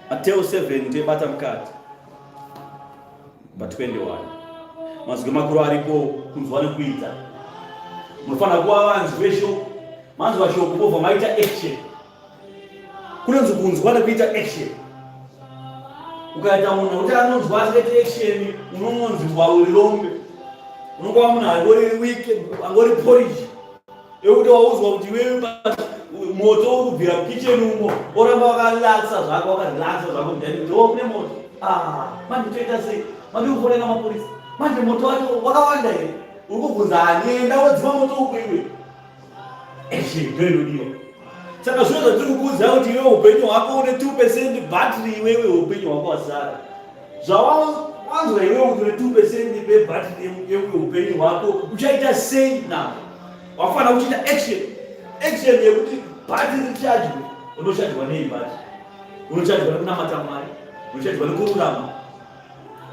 Mateo 7 ndebata mukati. Pa 21. Mazwi makuru ariko kunzwa nekuita. Munofanira kuva vanzwi veshoko. Manzwa shoko mobva maita action. Kunonzi kunzwa nekuita action. Ukaita munhu wekuti anonzwa asikaiti action, unongonzi wauri rombe. Unongova munhu angori weak, angori porridge. Yekuti waudzwa kuti iwewe moto uri kubvira mukitchen umo, oramba wakarelaxa zvako, wakarelaxa zvako mudhani kuti oh kune moto. Ah, manje toita sei? Manje kufonera mapurisa. Manje moto wacho wakawanda here? Uri kubvunza ani? Enda wodzima moto uko iwe. Action ndo inodiwa. Saka zvino zvatiri kukuudza kuti iwewe upenyu hwako une 2% battery iwewe upenyu hwako wasara. Zvawanzwa iwewe kuti une 2% pebattery yeupenyu hwako uchaita sei now? Wafanira kuchiita action. Action yekuti battery richajwe. Unochajwa nei battery? Unochajwa nekunamata Mwari, unochajwa nekururama,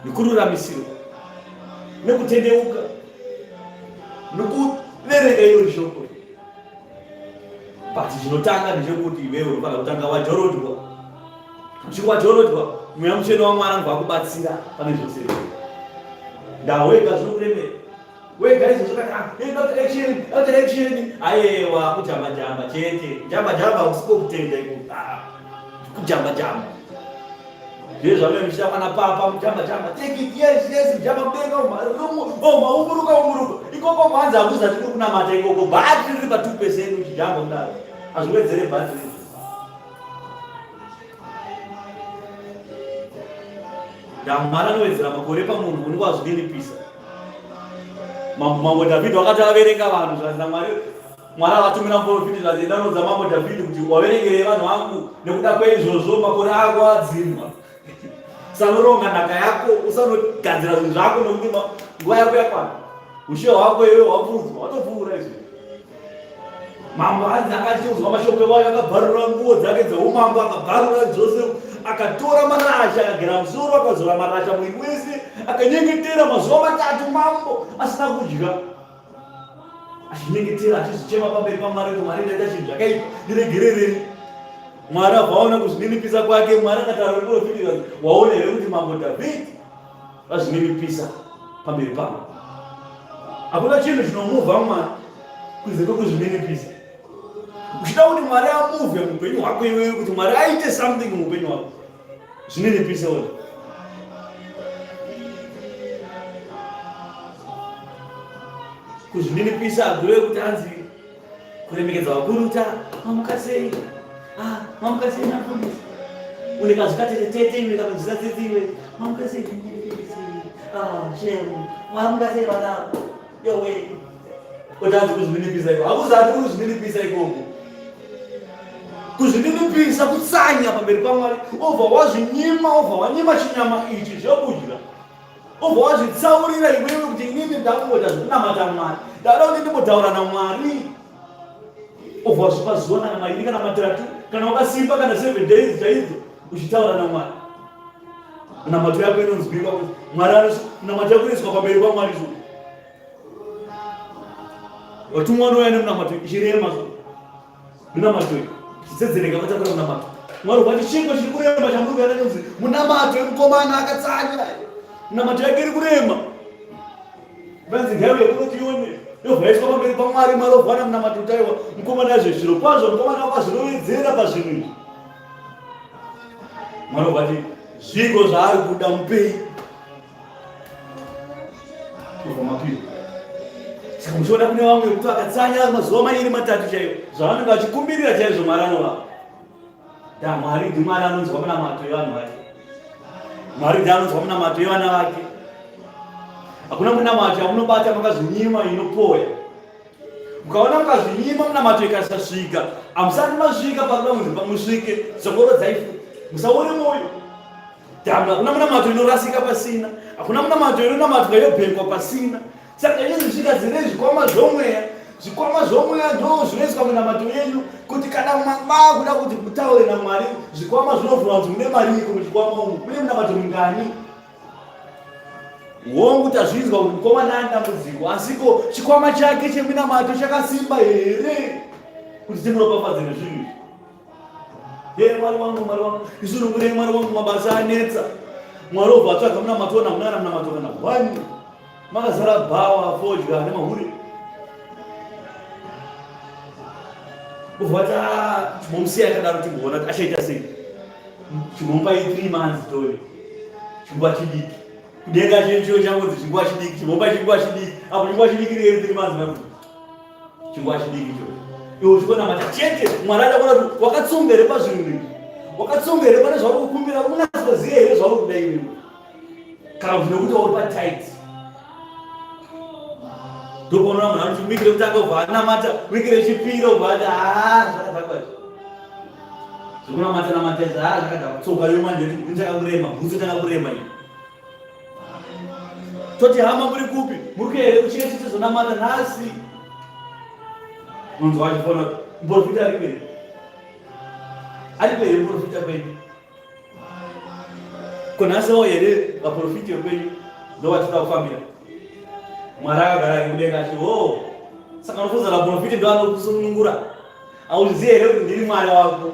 nekururamisirwa, nekutendeuka, nekuverenga iro shoko. But chinotanga ndechekuti iwewe unofanira kutanga wajorodwa. Uchinge wajorodwa, Mweya Mutsvene waMwari anobva akubatsira pane zvose. Ndaa wega zvinokuremera. Wega izvo zvakati ah, eh, not action, not action. Ayewa kujamba jamba chete. Kujamba jamba usiko kutenda iko. Ah, kujamba jamba. Zve zvamene muchita pana papa mujamba jamba. Take it yes yes mujamba mudenga uma. Oh maumburuka umburuka. Ikoko kwanza hakuzati kuri kunamata ikoko. Battery riri pa 2% uchijamba kudaro. Hazviwedzere battery. Ndamwari anowedzera makore pamunhu unenge wazvininipisa. Mambo Dhavhidhi wakati averenga vanhu zvanzi naMwari, Mwari akatumira muprofiti zvanzi enda unoudza mambo Dhavhidhi kuti waverengerei vanhu vangu nekuda kweizvozvo makore ako adzimwa. Usanoronga nhaka yako, usanogadzira zvinhu zvako nekuti nguva yako yakwana. Ushe hwako iwe hwapfuudzwa, watopfuura izvo. Mambo hanzi akachizwa mashoko iwayo akabvarura nguo dzake dzeumambo akabvarura dzose akatora marasha akagera musoro akazora marasha muviri wese akanyengetera mazuva matatu mambo asina kudya achinyengetera achizvichema pamberi pamwari kuti mwari ndaita chinhu zvakaipa ndiregererei mwari abva aona kuzvininipisa kwake mwari akataura neprofiti waona here kuti mambo dhavhidhi vazvininipisa pamberi pavo. Hakuna chinhu chinomuvha Mwari kunze kwekuzvininipisa. Uchida kuti Mwari amuvhe muupenyu hwako iwewe, kuti Mwari aite something muupenyu hwako, zvininipise wena. Kuzvininipisa hakureve kuti anzi kuremekedza vakuru ta mamuka sei ah mamuka sei mafundisi une kazwi katete tete iwe kanonzwisa tsitsi iwe mamuka sei ah shemu mamuka sei vana yowe utanzi kuzvininipisa iko hakuzati kuzvininipisa ikoko kuzvininipisa kutsanya pamberi pamwari obva wazvinyima obva wanyima chinyama ichi zvekudya Obva wazvitsaurira iwewe kuti inini ndakungoita zvekunamata Mwari, ndada kuti ndimbotaura naMwari. Obva wazvipa zuva kana mairi kana matatu kana wakasimba kana seven days chaidzo uchitaura naMwari. Minamato yako inonzwikwa kuti Mwari minamato yako inoiswa pamberi paMwari zvo. Vatumwa vanouya nemunamato ichirema zvo. Munamato uyu chitsedzereka vatakura munamato. Mwari vati chiko chiri kurema chamuri kuenda kunzi munamato wemukomana akatsanya. Munamato yake iri kurema. Vanzi ngaiuye kuno tione. Yobva yaiswa pamberi paMwari Mwari ovhana munamato utaiwa mukomana izvo zviro kwazvo mukomana wakazvirovedzera pazvinhu izvi. Mwari vati zviko zvaari kuda mupei. Kubva mapiro. Saka muchiona kune vamwe vekuti vakatsanya mazuva mairi matatu chaiwo zvavanenge vachikumbirira chaizvo Mwari anovapa. Da Mwari ndiMwari anonzwa munamato yevanhu vake. Mwari ndiye anonzwa munamato yevana vake. Hakuna munamato yamunobata makazvinyima inopoya. Mukaona mukazvinyima munamato ikasasvika, hamusati masvika pakuda kunzi pamusvike, dzokorodzai futi. Musaore mwoyo. Damn, hakuna munamato inorasika pasina, hakuna munamato inonamatwa yobhekwa pasina. Saka izvi zvikazire zvikwama zvomweya, zvikwama zvomweya ndo zvinoiswa munamato yenyu kuti kana makuda kuti mutaure naMwari, zvikwama zvinovhura kuti mune mariiko muchikwama umu, mune munamato mingani. Hongu tazvinzwa kuti mukomana ane dambudziko, asiko chikwama chake cheminamato chakasimba here kuti timuropafadze nezvinhu izvi? Hey, Mwari wangu, Mwari wangu, isunungurei Mwari wangu, mabasa anetsa. Mwari obva atsvaga munamato ona munana munamato kana hwani. Makazara bhawa, fodya nemahure. Ubva wati ah, chimbomusiya akadaro timboona kuti achaita sei. Chimbomupa 3 months tone. Chinguva chidiki. Kudenga chinhu changu chinguva chidiki. Chimbomupa chinguva chidiki. Apo chinguva chidiki riri 3 months makuti. Chinguva chidiki ichocho. Iwe uchikonamata chete Mwari ada kuona kuti wakatsunga here pazvinhu izvi. Wakatsunga here pane zvauri kukumbira unatsoziva here zvauri kuda iwewe. Kana kuti nekuti wauri patight. Ndopaona munhu anoti wiki rekutanga ubva anamata, wiki rechipiri ubva ati haa zvakadhakwa izvi. Zvekunamata namata izvi haa zvakadhakwa. Tsoka yo manje inotanga kurema, bhutsu itanga kurema iyi. Toti hama muri kupi? Muri kuya here kuchechi tizonamata nhasi? Unonzwa achifona kuti muprofita ari kwei? Ari kwei muprofita kwenyu? Ko nhasi wao here vaprofiti vekwenyu ndovatinoda kufambira? Mwari akagara ake kudenga achiti ho saka unofunza vaprofiti ndo anokusunungura hauzivi here kuti ndiri Mwari wako?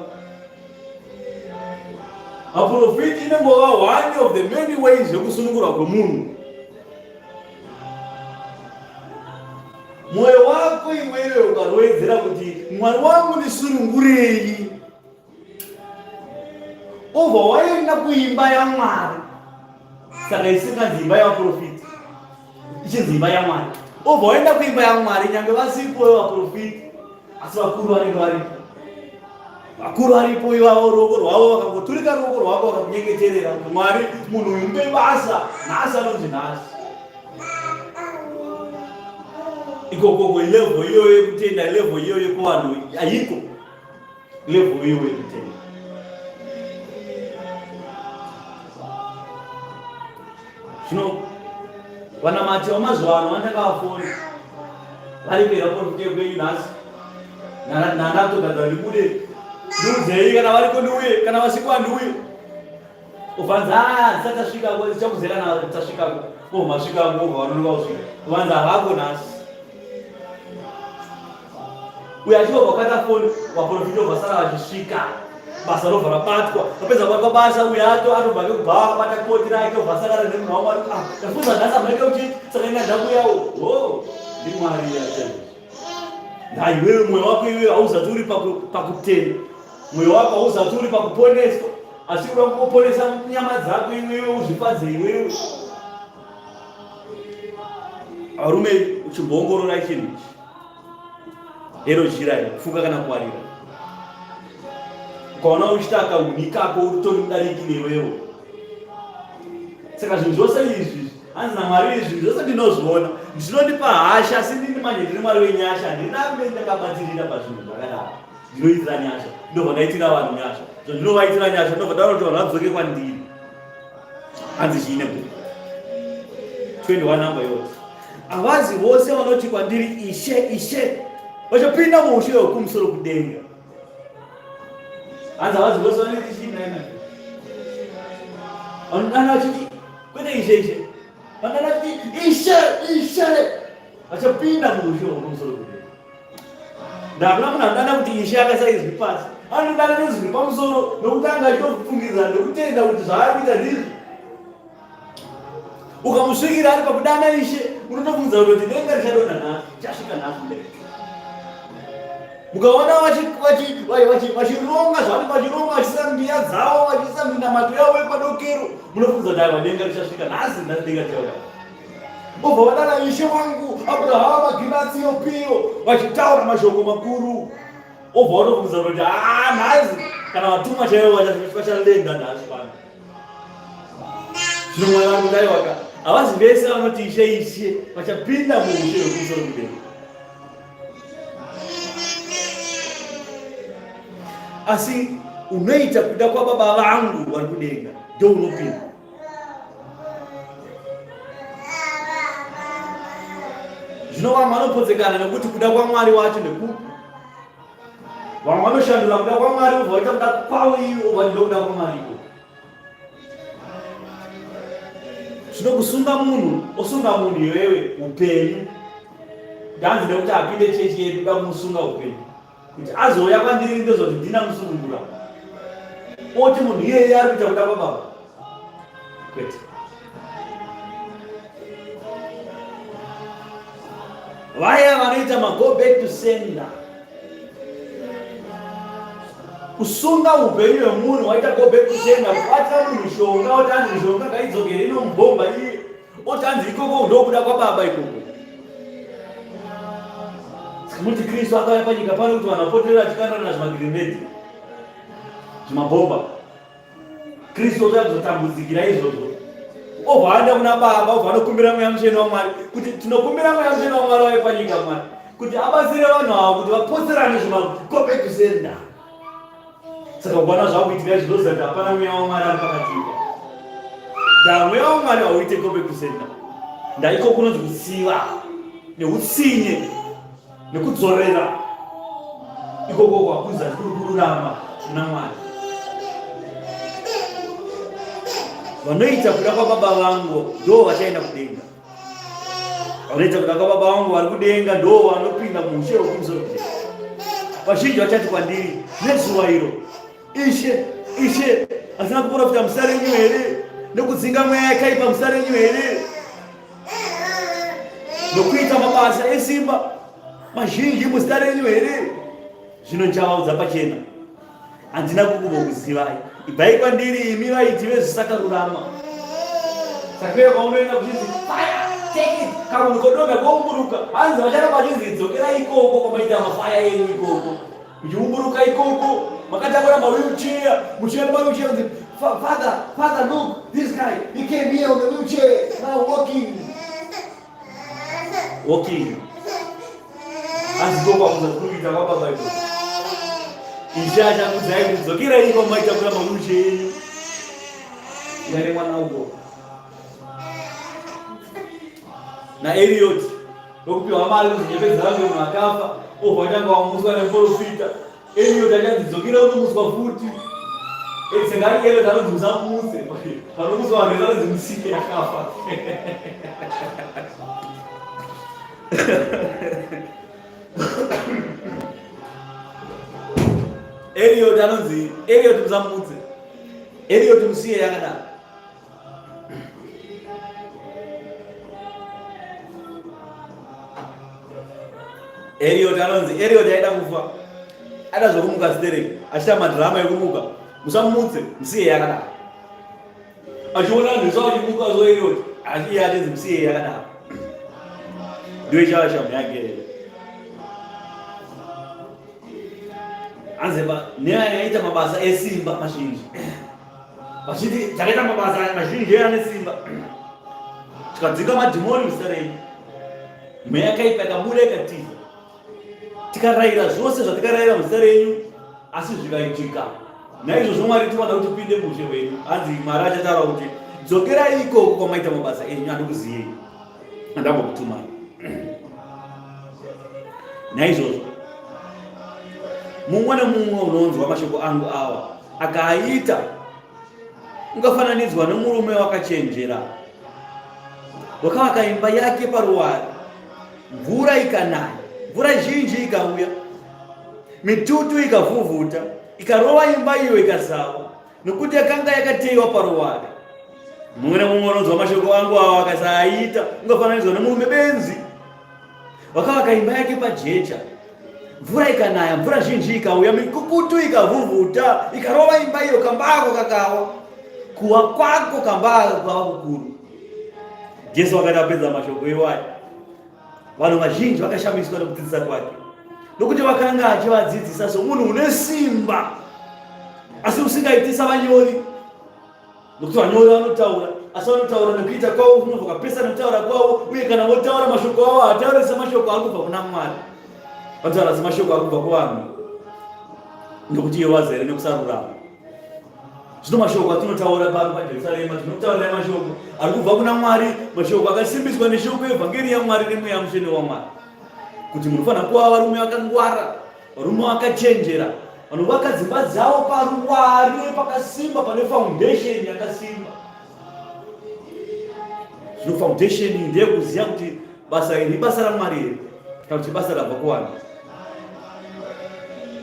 Vaprofiti inongova one of the many ways yekusunungurwa kwemunhu. Mwoyo wako iwewe ukarowedzera kuti Mwari wangu ndisunungurei obva waenda kuimba yamwari saka isinganzi imba yavaprofiti ichinzi imba yamwari obva waenda kuimba yamwari nyange vasipo vaprofiti asi vakuru vanenge varipo vakuru varipo ivavo ruoko rwavo vakangoturika ruoko rwako vakakunyengeterera kuti mwari munhu uyu mupe basa nhasi anonzi nhasi ikokoko ilevel iyoyo yekutenda level iyoyo yekuvanhu haiko level iyoyo yekutenda zvino vanamati vamazuva ano vandakavafoni vari kueraporti kwenyu nhasi nandatogadza ndibude ndiudzei kana variko ndiuye kana vasiko handiuye uvanza ah, ndisati tasvika ndichakuzera na tasvikako ko masvika ngova vanonoka kusvika uvanza havako nhasi uyo achibva kwakata foni vaprofita vasara vachisvika basa robva rabatwa vapedza kubatwa basa uyo ato atobva kekubhawa akabata koti rake obva asangana nemunhu wamwari ah ndafunza nhasi amunenge uchiti saka inga ndakuyawo ho ndimwari yachaizvo Ndaiwewe mwoyo wako iwewe hauzati uri pakutenda, mwoyo wako hauzati uri pakuponeswa, asi uda kungoponesa nyama dzako iwewe uzvifadze iwewe. Varume, uchimboongorora chinhu ichi hero jira iri kufuka kana kuwarira, ukaona uchita kauni kako uritori mudariki newewo. Saka zvinhu zvose izvi hanzi namwari izvi zvose ndinozviona zvinondipa hasha asi ndini manje ndiri mwari wenyasha handirambe ndakabatirira pazvinhu zvakadaro ndinoitira nyasha ndobva ndaitira vanhu nyasha zvandinovaitira nyasha ndobva ndaona kuti vanhu vadzoke kwandiri hanzi chiine bhuku 21 number yoti havazi vose vanoti kwandiri ishe ishe vachapinda muushe hwekumusoro kudenga hanzi havazi vose vanoti chii naina vanodana vachiti kwete ishe ishe vanodana vachiti ishe ishe vachapinda muushe hwekumusoro kudenga ndakuna munhu anodana kuti ishe akaisa izwi pasi anodana nezwi pamusoro nokuti anga achitofungidzira nokutenda kuti zvaari kuita ndizvo ukamusvikira ari pakudana ishe unotofungidzira kuti denga richadonha nhasi chasvika nhasi mudenga mukaona vachironga zvavanenge vachironga vachiisa mbiya dzavo vachiisa minamato yavo yepadokero munofunza kuti aiwa denga richasvika nhasi nhasi denga richauya obva vadana ishe wangu abrahama ginatsiyopiyo vachitaura mashoko makuru obva watofunza kuti haa nhasi kana vatumwa chaivo vachalenda nhasi pano zvino mwari vari kuti aiwaka havazi vese vanoti ishe ishe vachapinda muushe hwekumusoro kudenga asi unoita kuda kwababa vangu vari kudenga ndo unopinda zvino vamwe vanopotsekana nekuti kuda kwamwari wacho nekupi vamwe vanoshandura kuda kwamwari vobva vaita kuda kwavo ivo vati ndokuda kwamwari iko zvino kusunga munhu osunga munhu iwewe upenyu ndanzi nekuti apinde chechi yedu kuda kumusunga upenyu kuti azouya kwandiri ndozoti ndina musunungura oti munhu iyeye ari kuita kuda kwababa kwete vaya vanoita mago back to sender. Kusunga upenyu hwemunhu waita go back to sender, kubatira munhu shonga oti anzi shonga ngaidzokere inomubhomba iye oti anzi ikoko ndokuda kwababa ikoko. Saka Kristu akauya panyika pano kuti vanhu vapoterera achikandirana zvimagirinedhi zvimabhomba. Kristu otouya kuzotambudzikira izvozvo obva aenda kuna baba obva anokumbira mweya mutsvene wamwari kuti tinokumbira mweya mutsvene wamwari wave panyika mwari kuti abatsire vanhu ava kuti vapotserane zvimakope kusenda saka kuwana zvakuitika izvi zvoziva kuti hapana mweya wamwari ari pakatipa da mweya wamwari hauite kope kusenda ndaiko kunonzi kutsiva neutsinye nekudzorera ikoko kwakuza kuri kururama kuna Mwari. Vanoita kuda kwababa vangu ndo vachaenda kudenga. Vanoita kuda kwababa vangu vari kudenga ndo vanopinda muushe hwekumusoro kudenga. Vazhinji vachati kwandiri nezuva iro, Ishe, Ishe, asina kuprofita muzita renyu here? Nekudzinga mweya yakaipa muzita renyu here? Nokuita mabasa esimba mazhinji muzita renyu here? Zvino ndichavaudza pachena, handina kukumbokuzivai. Ibvai kwandiri imi vaiti vezvisakarurama. Saka kwaunoenda kuchinzi fire take it, kamunhu kodonha koumburuka, hanzi vacharamba vachinzi dzokerai ikoko kwamaita mafaya enyu ikoko. Muchiumburuka ikoko makatakura mawheelchair, muchienda mawheelchair kunzi father, father look, this guy he came here on the wheelchair now walking. Walking. Hanzi ndokwamuza kuita kwababa ikoko. Ishe achakudzai kuti dzokerai iko maitakura mawheelchair enyu. Yane mwana uko. NaEliot. Ndokupiwa mari kuti nyepedzera kunge munhu akafa obva atanga wamuswa nemuprofita. Eliot achanzi dzokera unomuswa futi. Sengari Eliot anonzi musamumutse. Panomuswa vanhu vese anonzi musike akafa. Eliot anonzi Eliot musamumutse. Eliot musiye yakadaro. Eliot anonzi Eliot aida kufa aida zvekumuka stereki achiita madhirama ekumuka musamumutse musiye yakadaro achiona vanhu vese vachimuka so Eliot asi iye achinzi musiye yakadaro ndiyo ichava shamu yake hanzi neaita mabasa esimba mazhinji vachiti takaita mabasa mazhinji ane simba tikadzinga madhimoni muzita renyu mweya yakaipa ikabuda ikatiza tikarayira zvose zvatikarayira muzita renyu asi zvikaitika naizvozvo mwari tinoda kuti pinde muushe hwenyu hanzi mwari achataura kuti dzokerai ikoko kwamaita mabasa enyu andikuziyei andambokutumai naizvozvo mumwe nemumwe unonzwa mashoko angu awa akaaita ungafananidzwa nomurume wakachenjera wakavaka imba yake paruware mvura ikanaya mvura zhinji ikauya mitutu ikavhuvhuta ikarova imba iyo ikasawa nokuti yakanga yakateiwa paruware mumwe nemumwe unonzwa mashoko angu awa akasaaita ungafananidzwa nomurume benzi Wakavaka imba yake pajecha, mvura ikanaya, mvura zhinji ikauya, mikukutu ikavhuvhuta, ikarova imba iyo, kamba ako kakawa. Kuwa kwako kamba ako kwava kukuru. Jesu akati apedza mashoko iwayo, vanhu vazhinji vakashamiswa nekudzidzisa kwake, nokuti vakanga achivadzidzisa somunhu une simba, asi usingaitisa vanyori Nokuti vanyori vanotaura, asi vanotaura nekuita kwavo kunobva kwapesana nekutaura kwavo, uye kana votaura mashoko avo havatauri semashoko ari kubva kuna Mwari, vanotaura semashoko ari kubva kuvanhu, nokuti ivo vazere nekusarurama. Zvino mashoko atinotaura pano paJerusarema, tinokutaurirai mashoko ari kubva kuna Mwari, mashoko akasimbiswa neshoko yevhangeri yaMwari neMweya Mutsvene waMwari, kuti munofanira kuva varume vakangwara Varume vakachenjera vanovaka dzimba dzavo paruware pakasimba pane foundation yakasimba. Zvino foundation iyi ndeyekuziva kuti basa iri ibasa raMwari here kana kuti ibasa rabva kuvanhu.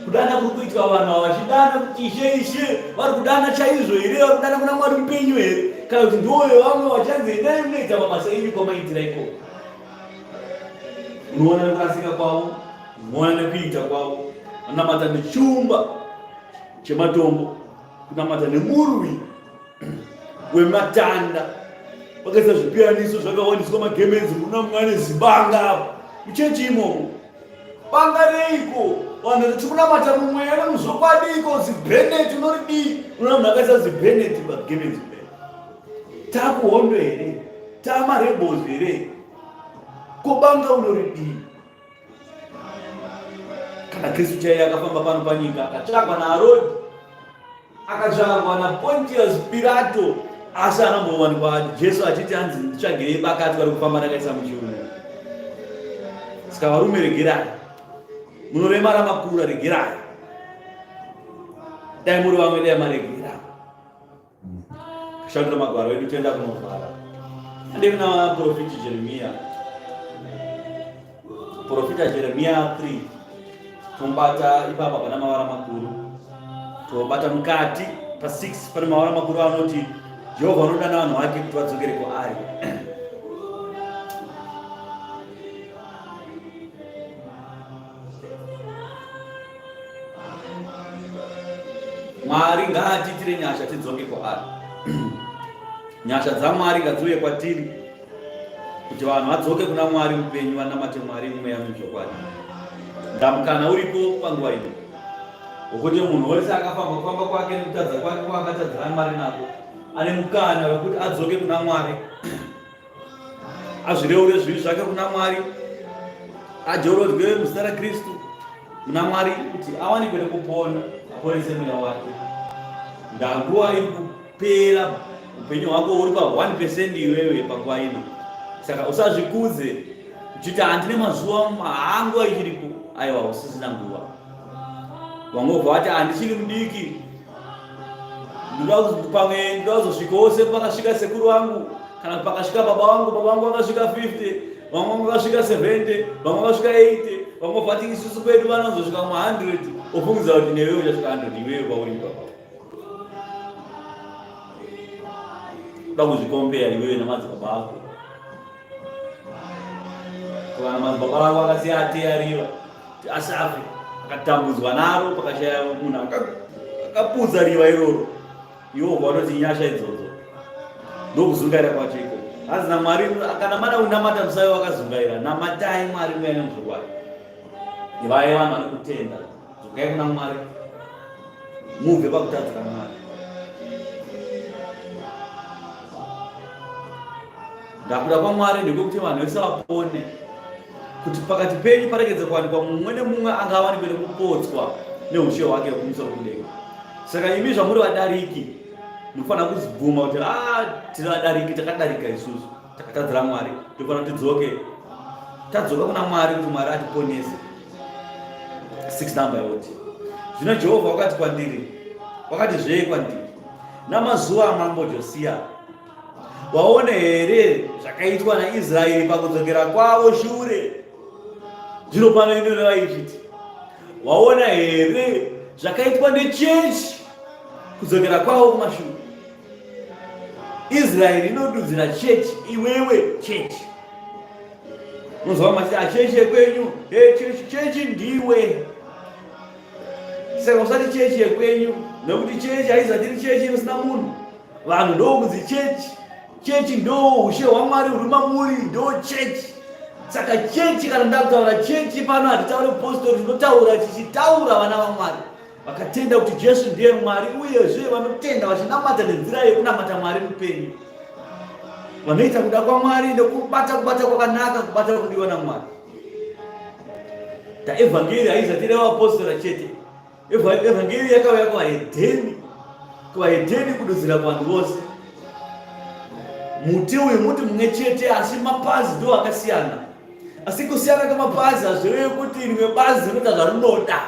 Kudana kuri kuitwa vanhu ava vachidana kuti ishe ishe, vari kudana chaizvo here? Vari kudana kuna Mwari mupenyu here? Kana kuti ndiwo vamwe vachanzi endai munoita mabasa enyu kwamaitira ikoko. Unoona nekurasika kwavo, unoona nekuita kwavo, vanamata nechumba. chematombo, kunamata nemurwi wematanda. Vakaisa zvipiyaniso zvakawaniswa magemenzi, muna mwane zibanga apo muchechi imomo. Banga reiko vanhu tichikunamata mumweya nemuzvokwadiko zibheneti unoridii? Unoona munhu akaisa zibheneti pagemenzi kudai. Takuhondo here? Tamarebels here? Ko banga unoridii? Kana Kristu chaiye akafamba pano panyika akatsvagwa naAroni, akatsvagwa naPontius Pirato, asi anambowanikwa Jesu achiti anzi nditsvagirei bakatwa rekufamba ndakaisa muchiuno. Saka varume regerai, munoremara makura, regerai. Dai muri vamwe dai maregera. Kushandura magwaro edu toenda kunovhara. Ande kuna profiti Jeremia. Profita Jeremia 3. Tobata ipapa pana mavara makuru. Tobata mukati pa 6 pane mavara makuru anoti Jehovha anodana vanhu vake kuti vadzokere kwaari. Mwari ngaatiitire nyasha tidzoke kwaari. Nyasha dzaMwari ngadziuye kwatiri kuti vanhu vadzoke kuna Mwari mupenyu vanamate Mwari mumweya muzvokwadi. Ndamukana uripo panguva ino wekuti munhu wese akafamba kufamba kwake nekutadza kwake kwaakatadzira Mwari nako ane mukana wekuti adzoke kuna Mwari azvireure zvivi zvake kuna Mwari, ajorodzwe muzita raKristu muna Mwari kuti awanikwe nekupona, aponese mweya wake. Ndanguva iri kupera, upenyu hwako uri pa 1 percent iwewe panguva ino, saka usazvikudze uchiti handine mazuva, haa nguva ichiripo. Aiwa, usisina nguva. Vamwe vobva vati handichiri mudiki, pamwe ndoda kuzosvikawo sepakasvika sekuru vangu kana pakasvika baba vangu. Baba vangu vakasvika 50, vamwe vangu vakasvika 70, vamwe vakasvika 80, vamwe vati isusu kwedu vanozosvika mu100. Ofungidza kuti newe uchasvika 100 iwewe pauri ipapa. Kuda kuzvikombeya iwewe namadzibaba ako. Kana madzibaba ako akasiya ateya riva kuti asafe, akatambudzwa naro, pakashaya munhu akaputsa riva iroro, iwo vanoti nyasha idzodzo ndokuzungaira kwacho iko. Hanzi naMwari, kana mada kunamata musave wakazungaira, namatai Mwari mweya nemuzvokwadi. Ivai vanhu vane kutenda, dzokai kuna Mwari, mubve pakutadzira Mwari. Ndakuda kwaMwari ndekwekuti vanhu vese vapone, kuti pakati penyu paregedze kuwanikwa mumwe nemumwe angawanikwe nekupotswa neushe hwake hwekumusoro kudenga. Saka imi zvamuri vadariki, munofanira kuzibvuma kuti ah, tiri vadariki, takadarika isusu, takatadzira Mwari, tofanira tidzoke, tadzoka kuna Mwari kuti Mwari atiponese. 6 number yoti, zvino Jehovha wakati kwandiri, wakati zvee kwandiri, namazuva amambo Josia, waona here zvakaitwa naIsraeri pakudzokera kwavo shure? Zvino pano inoreva ichiti, waona here zvakaitwa nechechi kudzokera kwavo kumashure? Israeri inodudzira chechi, iwewe chechi. Unozwa mati achechi yekwenyu, hey, chechi, chechi ndiwe. Saka usati chechi yekwenyu, nekuti chechi haizati iri chechi inosina munhu. Vanhu ndokunzi chechi. Chechi ndo ushe hwaMwari huri mamuri, ndo chechi. Saka chechi, kana ndakutaura chechi pano, hatitaure postori, tinotaura tichitaura vana vaMwari vakatenda kuti Jesu ndiye Mwari, uyezve vanotenda vachinamata nenzira yekunamata Mwari mupenyu, vanoita kuda kwaMwari nekubata kubata kwakanaka, kubata kudiwa naMwari. Ta evhangeri haizati revapostora chete. Evhangeri yakauya kuvahedheni, kuvahedheni kududzira kuvanhu vose. Muti uyu muti mumwe chete, asi mapazi ndo akasiyana. Asi kusiyana kwemapazi hazvirevi kuti rimwe bazi rinoita zvarinoda.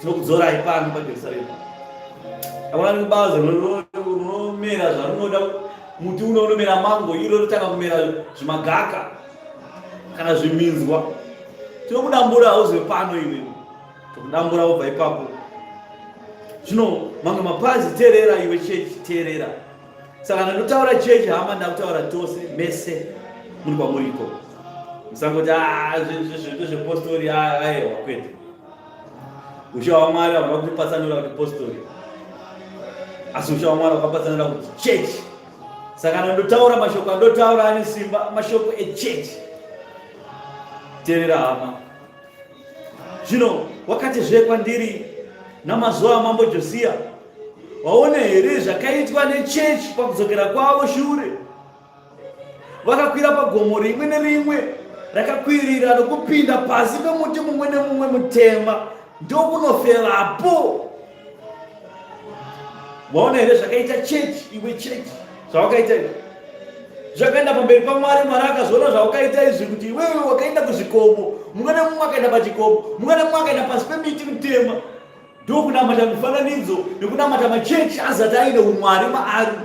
Tinokudzorai pano paJerusarema. Hakuna rimwe bazi rinomera zvarinoda. Muti uno unomera mango, iro rotanga kumera zvimagaka kana zviminzwa. Tinokudambura, hauzive pano iwe. Tokudambura wobva ipapo. Zvino mamwe mapazi, teerera iwe chechi, teerera. Saka ndinotaura chechi hama, ndakutaura tose mese muri kwamuriko. Musangoti ah, zvepostori, aiwa kwete. Ushe hwaMwari havana kutipatsanura kuti postori, asi ushe hwaMwari hwakapatsanura kuti chechi. Saka kana ndotaura mashoko andotaura ane simba, mashoko echechi. Teerera hama. Zvino wakati zve kwandiri namazuva amambo Josia, waona here zvakaitwa nechechi pakudzokera kwavo shure? Vakakwira pagomo rimwe nerimwe rakakwirira nokupinda pasi pemuti mumwe nemumwe mutema ndokunoferapo. Waona here zvakaita chechi, iwe chechi, zvawakaita izvi? Zvakaenda pamberi paMwari, Mwari akazviona zvawakaita izvi, kuti iwewe wakaenda kuzvikomo, mumwe nemumwe akaenda pachikomo, mumwe nemumwe akaenda pasi pemiti mitema, ndokunamata mifananidzo nekunamata machechi azati aine umwari maari.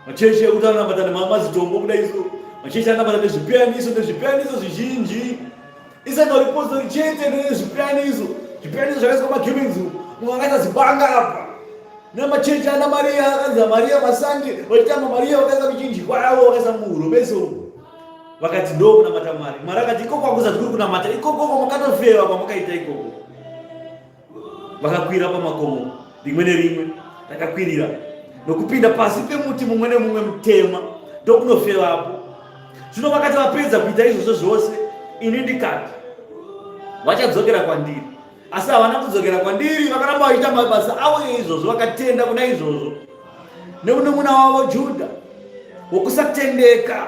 Machechi ekuti anonamata nemazitombo kudai so, machechi anonamata nezvipiyaniso nezvipiyaniso zvizhinji. Isangano ripostori chete nezvipiyaniso, zvipiyaniso zvakaiswa magemenzi, mumwe akaisa zibanga apa nemachechi ana Mariya akanzi Mariya masande vachitamba Mariya vakaisa michinjikwa yavo vakaisa muhuro mese umu vakati ndo kunamata Mwari. Mwari akati ikoko hakuzati kuri kunamata ikoko kwamakatofeva kwamakaita ikoko. Vakakwira pamakomo rimwe nerimwe rakakwirira nokupinda pasi pemuti mumwe nemumwe mutema ndokunofevapo. Zvino vakati vapedza kuita izvozvo zvose, ini ndikati, vachadzokera kwandiri. Asi havana kudzokera kwandiri, vakaramba vachiita mabasa avo eizvozvo, vakatenda kuna izvozvo. Nemunun'una wavo Judha wokusatendeka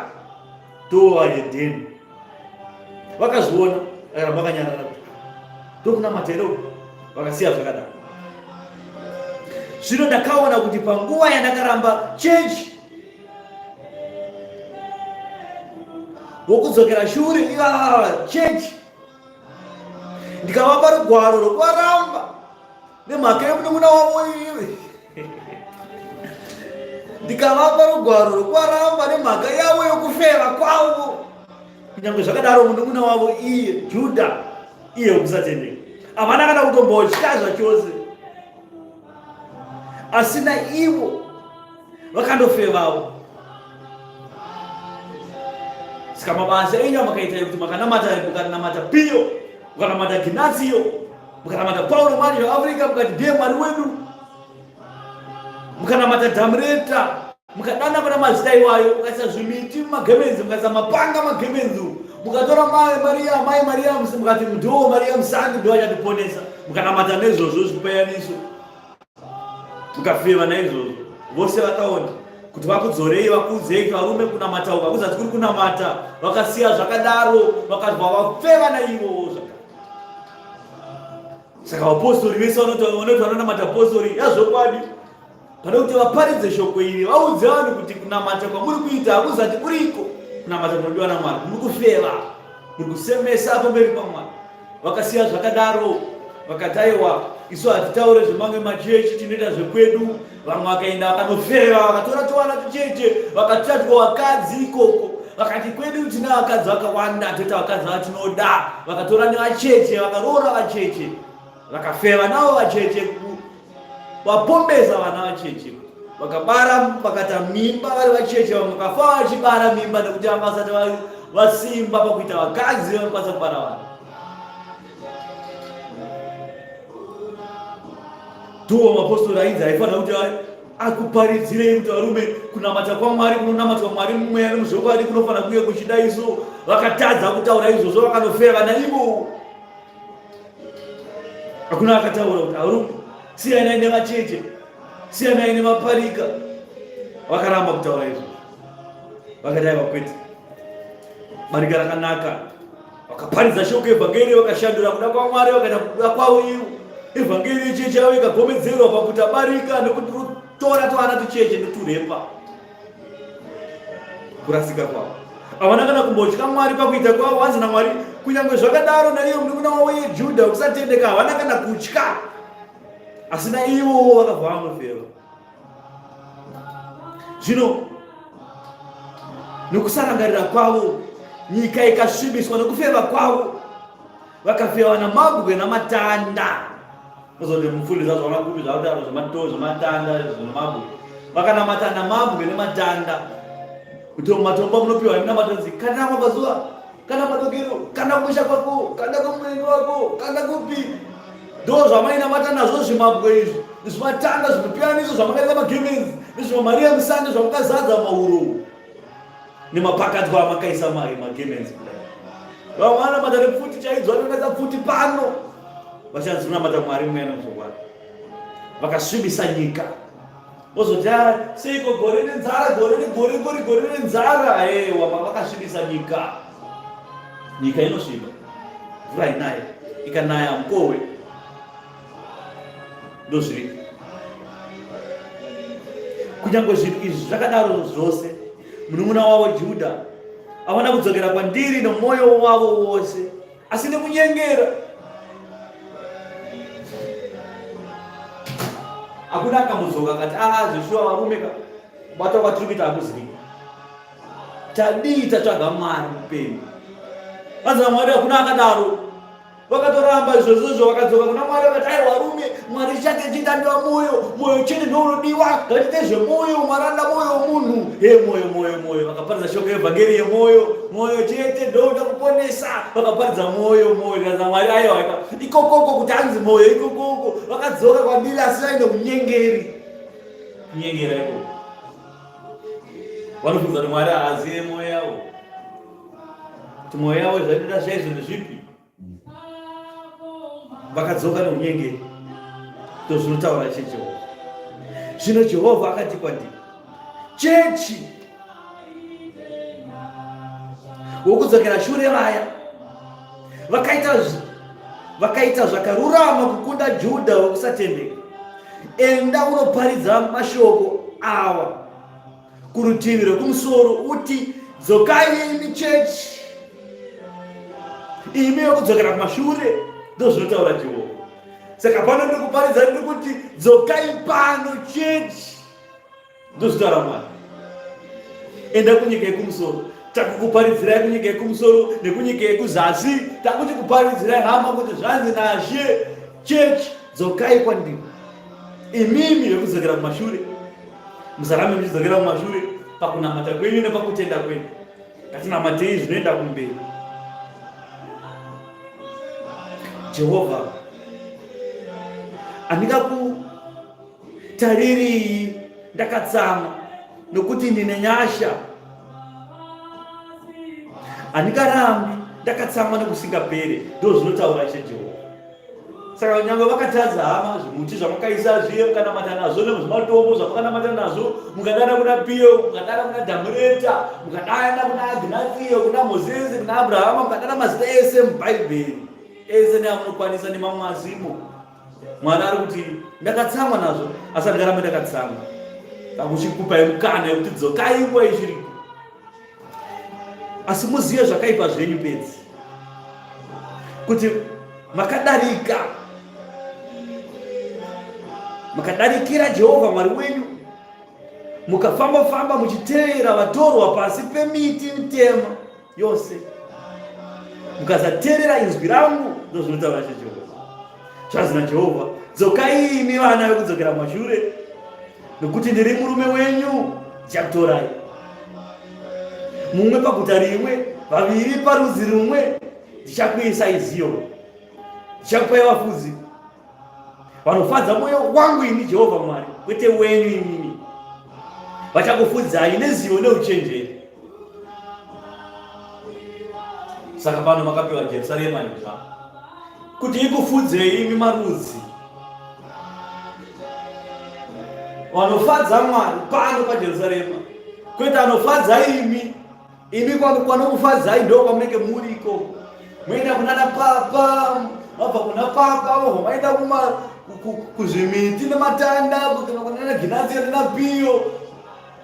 ndowahedheni vakazviona vakaramba vakanyarara kuti ndokunamata here uku vakasiya zvakadaro zvino ndakaona kuti panguva yandakaramba chechi wokudzokera shure ivava chechi ndikavapa rugwaro rwokuvaramba nemhaka yemunun'una wavo iwe ndikavapa rugwaro rwokuvaramba nemhaka yavo yokufeva kwavo kunyange zvakadaro munun'una wavo iye judha iye wokusatendeka havana kana kutombotya zvachose asina ivo vakandofevawo saka mabasa enyu amakaita ekuti makanamata mukanamata piyo mukanamata ginasiyo mukanamata pauro mwari zvaafrica mukati ndiye mwari wedu mukanamata dhamureta mukadana kuna mazita iwayo mukaisa zvimiti mumagemenzi mukaisa mapanga magemenzi mukatora mai mariya mai mariya mukati ndiwo mariya musangi ndiwo achatiponesa mukanamata nezvozvo zvipayaniso mukafeva naizvozvo vose vakaona kuti vakudzorei vakuudzei kuti varume kunamata uku hakuzati kuri kunamata vakasiya zvakadaro vakabva vafeva naivowo zvakadaro saka vapostori vese vanoti vanonamata postori yazvokwadi pane kuti vaparidze shoko iri vaudze vanhu kuti kunamata kwamuri kuita hakuzati kuriko kunamata kunodiwa namwari muri kufeva muri kusemesa pamberi pamwari vakasiya zvakadaro vakati aiwa isu hatitaure zvemamwe machechi tinoita zvekwedu vamwe vakaenda vakanofeva vakatora tovana tucheche vakatatwa vakadzi ikoko vakati kwedu tine vakadzi vakawanda toita vakadzi vatinoda vakatora nevacheche vakaroora vacheche vakafeva navo vacheche vapombesa vana vacheche vakabara vakata mimba vari vacheche vamwe vakafa vachibara mimba nekuti vanga vasati vasimba pakuita vakadzi vanokwanisa kubara vana Tuwo mapostori ainzi aifanira kuti akuparidzirei kuti varume kunamata kwaMwari kunonamatwa Mwari mumweya nemuzvokwadi kunofanira kunge kuchida isu vakatadza kutaura izvozvo vakanofeva naivo hakuna akataura kuti arume siyanai nevacheche siyanai nemaparika vakaramba kutaura izvo vakati aiva kwete barika rakanaka Vakaparidza shoko evhangeri vakashandura kuda kwaMwari vakaita kuda kwavo ivo. Evhangeri yechechi yavo ikagomedzerwa pakuti abarika nekutora twana tucheche ndoturepa. Kurasika kwavo. Havana kana kumbotya Mwari pakuita kwavo hanzi naMwari kunyange zvakadaro naiye munun'una wavo iye Judha kusatendeka havana kana kutya. Asi naivowo vakabva vanofeva. Zvino nokusarangarira kwavo nyika ikasvibiswa nokufeva kwavo vakafeva namabwe namatanda ozoti mufundisi azvaona kupi zvakudaro zvematoo zvematanda zvenomabwe vakanamata namabwe nematanda kuti mumatombo munopiwa neminamato nzi kana mabazuva kana madokero kana kumusha kwako kana kumuvengi wako kana kupi. Ndo zvamainamata nazvo zvimabwe izvi, nezvimatanda, zvimipiyaniso zvamakaisa magemenzi, nezvimamariya musande zvamakazadza mauro nemapakatwa amakaisa mari magemenzi kudai. Vamwe vanamata nepfuti chaidzo, vanonaisa pfuti pano, vachanzi kunamata Mwari mweya nemuzvokwadi. Vakasvibisa nyika. Vozoti ah, seiko gore nenzara, gore negore, gore gore nenzara. Ewa, vakasvibisa nyika. Nyika inosviba. Mvura inaye, ikanaya mukowe. Ndozviri. Kunyange zvinhu izvi zvakadaro zvose, munun'una wavo Juda havana kudzokera kwandiri nomwoyo wavo wose asi nekunyengera hakuna akamudzoka akati aa zveshuwa varume ka kubata kwatiri kuita hakuzivika tadii tatsvaga mwari mupenyu vanzi vamwari hakuna akadaro vakatoramba izvozvozvo vakadzoka kuna mwari vakati aiwa varume mwari chake chitandiwa mwoyo mwoyo chete ndounodiwa ngatiite zvemwoyo mwari anoda mwoyo wemunhu he mwoyo mwoyo mwoyo vakaparidza shoko yevhangeri yemwoyo mwoyo chete ndouda kuponesa vakaparidza mwoyo mwoyo kaza mwari aiwa ikokoko kuti anzi mwoyo ikokoko vakadzoka kwandiri asi vaine unyengeri kunyengera ikoko vanofunza kuti mwari haazive mwoyo yavo kuti mwoyo yavo zvainoda zvaizvo ndezvipi Vakadzoka neunyengeri, ndozvinotaura Ishe Jehovha. Zvino Jehovha akati kwandiri, chechi wokudzokera shure vaya vakaita vakaita zvakarurama kukunda Judha wekusatendeka. Enda unoparidza mashoko awa kurutivi rwekumusoro uti dzokai imi chechi imi vekudzokera kumashure ndozvinotaura jehovha saka pano ndiri kuparidza ndiri kuti dzokai pano chechi ndozvitaura mwari enda kunyika yekumusoro takukuparidzirai kunyika yekumusoro nekunyika yekuzasi takuti kuparidzirai hama kuti zvanzi nashe chechi dzokai kwandiri imimi vekudzokera kumashure Musarambe muchidzokera kumashure pakunamata kwenyu nepakutenda kwenyu. Ngatinamatei zvinoenda kumberi. Jehovha andingakutaririyi ndakatsamwa nokuti ndine nyasha handingarambi ndakatsamwa nekusingapere ndozvinotaura ishe jehovha Saka nyangwe vakatadza hama, zvimuti zvamakaisa zviye mukanamata nazvo nezvimatombo zvamakanamata nazvo, mukadana kuna Piyo, mukadana kuna Dhamureta, mukadana kuna Agnatio, kuna Mozisi, kuna Abrahama, mukadana mazita ese muBhaibheri ese neamunokwanisa nemamwe asimo. Mwari ari kuti ndakatsamwa nazvo, asi handingarambe ndakatsamwa. Kakuchikupai mukana yekuti dzokai nguva ichiripo. Asi muzive zvakaipa zvenyu bedzi, kuti makadarika makadarikira Jehovha Mwari wenyu, mukafamba-famba muchitevera vatorwa pasi pemiti mitema yose, mukasateerera inzwi rangu, ndozvinotaura Ishe Jehovha. Zvanzi naJehovha, dzokai imi vana vekudzokera mashure, nokuti ndiri murume wenyu, ndichakutorai mumwe paguta rimwe, vaviri parudzi rumwe, ndichakuisai Ziyoni, ndichakupai vafudzi vanofadza mwoyo wangu ini Jehovha Mwari, kwete wenyu imimi. Vachakufudzai nezivo neuchenjeri. Saka pano makapiwa Jerusarema idzva kuti ikufudzei imi marudzi vanofadza Mwari pano paJerusarema, kwete anofadza imi. Imi kwanokufadzai ndo kwamunenge muri ikoko, moenda kunana papa, mabva kuna papa vobva maenda kuzvimiti nematanda kunana Ginazio nenaPiyo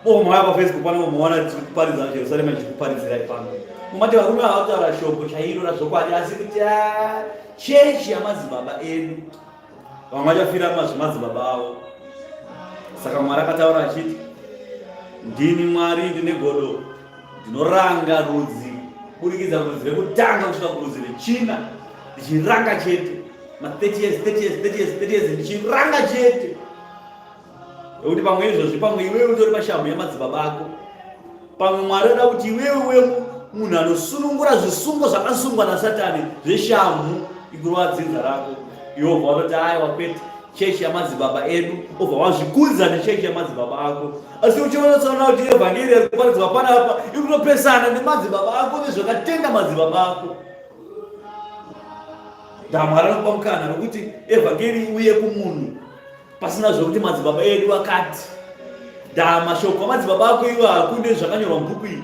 Boho mauya paFacebook pano mumaona tiri kuparidza Jerusarema ndichikuparidzirai pano. Mumati varume ava kutaura shoko chairo razvokwadi asi kuti ah, chechi yamadzibaba edu vamwe vachafira mazvimadzibaba avo. Saka Mwari akataura achiti ndini Mwari ndine godo ndinoranga rudzi kuburikidza rudzi rekutanga kusvika kurudzi rechina ndichiranga chete ma 30 years 30 years 30 years 30 years ndichiranga chete Nekuti pamwe izvozvi pamwe iwewe utori pashamhu yamadzibaba ako. Pamwe Mwari anoda kuti iwewe uve munhu anosunungura zvisungo zvakasungwa naSatani zveshamhu ikurova dzinza rako. Iwe obva watoti aiwa kwete, chechi yamadzibaba edu, obva wazvikudza nechechi yamadzibaba ako. Asi uchiona kuti evhangeri iri kuparidzwa panapa iri kutopesana nemadzibaba ako nezvakatenda madzibaba ako. Ndamwari anokupa mukana wekuti evhangeri iuye kumunhu pasina zvekuti madzibaba edu akati. Ndaa mashoko amadzibaba ako iwe hakunde zvakanyorwa mubhuku iyi.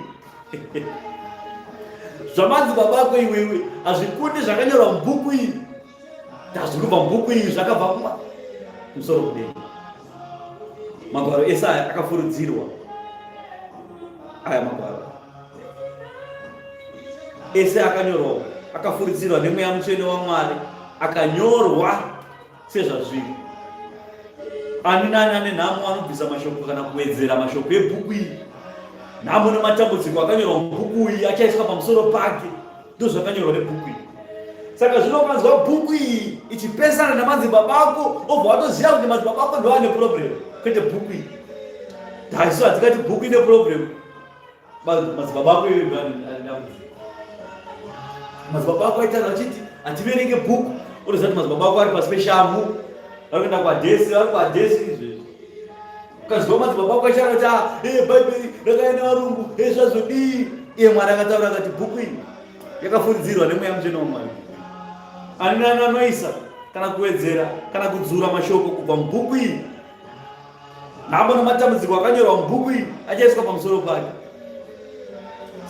Zvamadzibaba ako iwewe hazvikundi zvakanyorwa mubhuku iyi. Ndazvirubva mubhuku iyi zvakabva kuma musoro kudenga. Magwaro ese aya akafurudzirwa. Aya magwaro ese akanyorwa akafuridzirwa nemweya mutsvene waMwari akanyorwa sezvazviri. Ani nani ane nhamo anobvisa mashoko kana kuwedzera mashoko ebhuku iyi. Nhamo nematambudziko akanyorwa mubhuku iyi achaiswa pamusoro pake. Ndozvakanyorwa nebhuku iyi. Saka zvino ukanzwa bhuku iyi ichipesana namadzibaba ako, obva watoziva kuti madzibaba ako ndiwo ane problem, kwete bhuku iyi. Taisu hatingati bhuku ine problem. Madzibaba ako iwe ndiwo ane dambudziko. Madzibaba ako aitaura achiti hativerenge bhuku, unoziva kuti madzibaba ako ari pasi peshamhu, vari kuenda kuadhesi, vari kuadhesi izvezvi. Ukanzwa madzibaba ako achitaura kuti ah, eh, bhaibheri rakauya nevarungu, eh, zvazodii? Iye Mwari akataura akati bhuku iyi yakafuridzirwa nemweya mutsvene waMwari. Ani nani anoisa kana kuwedzera kana kudzura mashoko kubva mubhuku iyi, nhamo nematambudziko akanyorwa mubhuku iyi achaiswa pamusoro pake.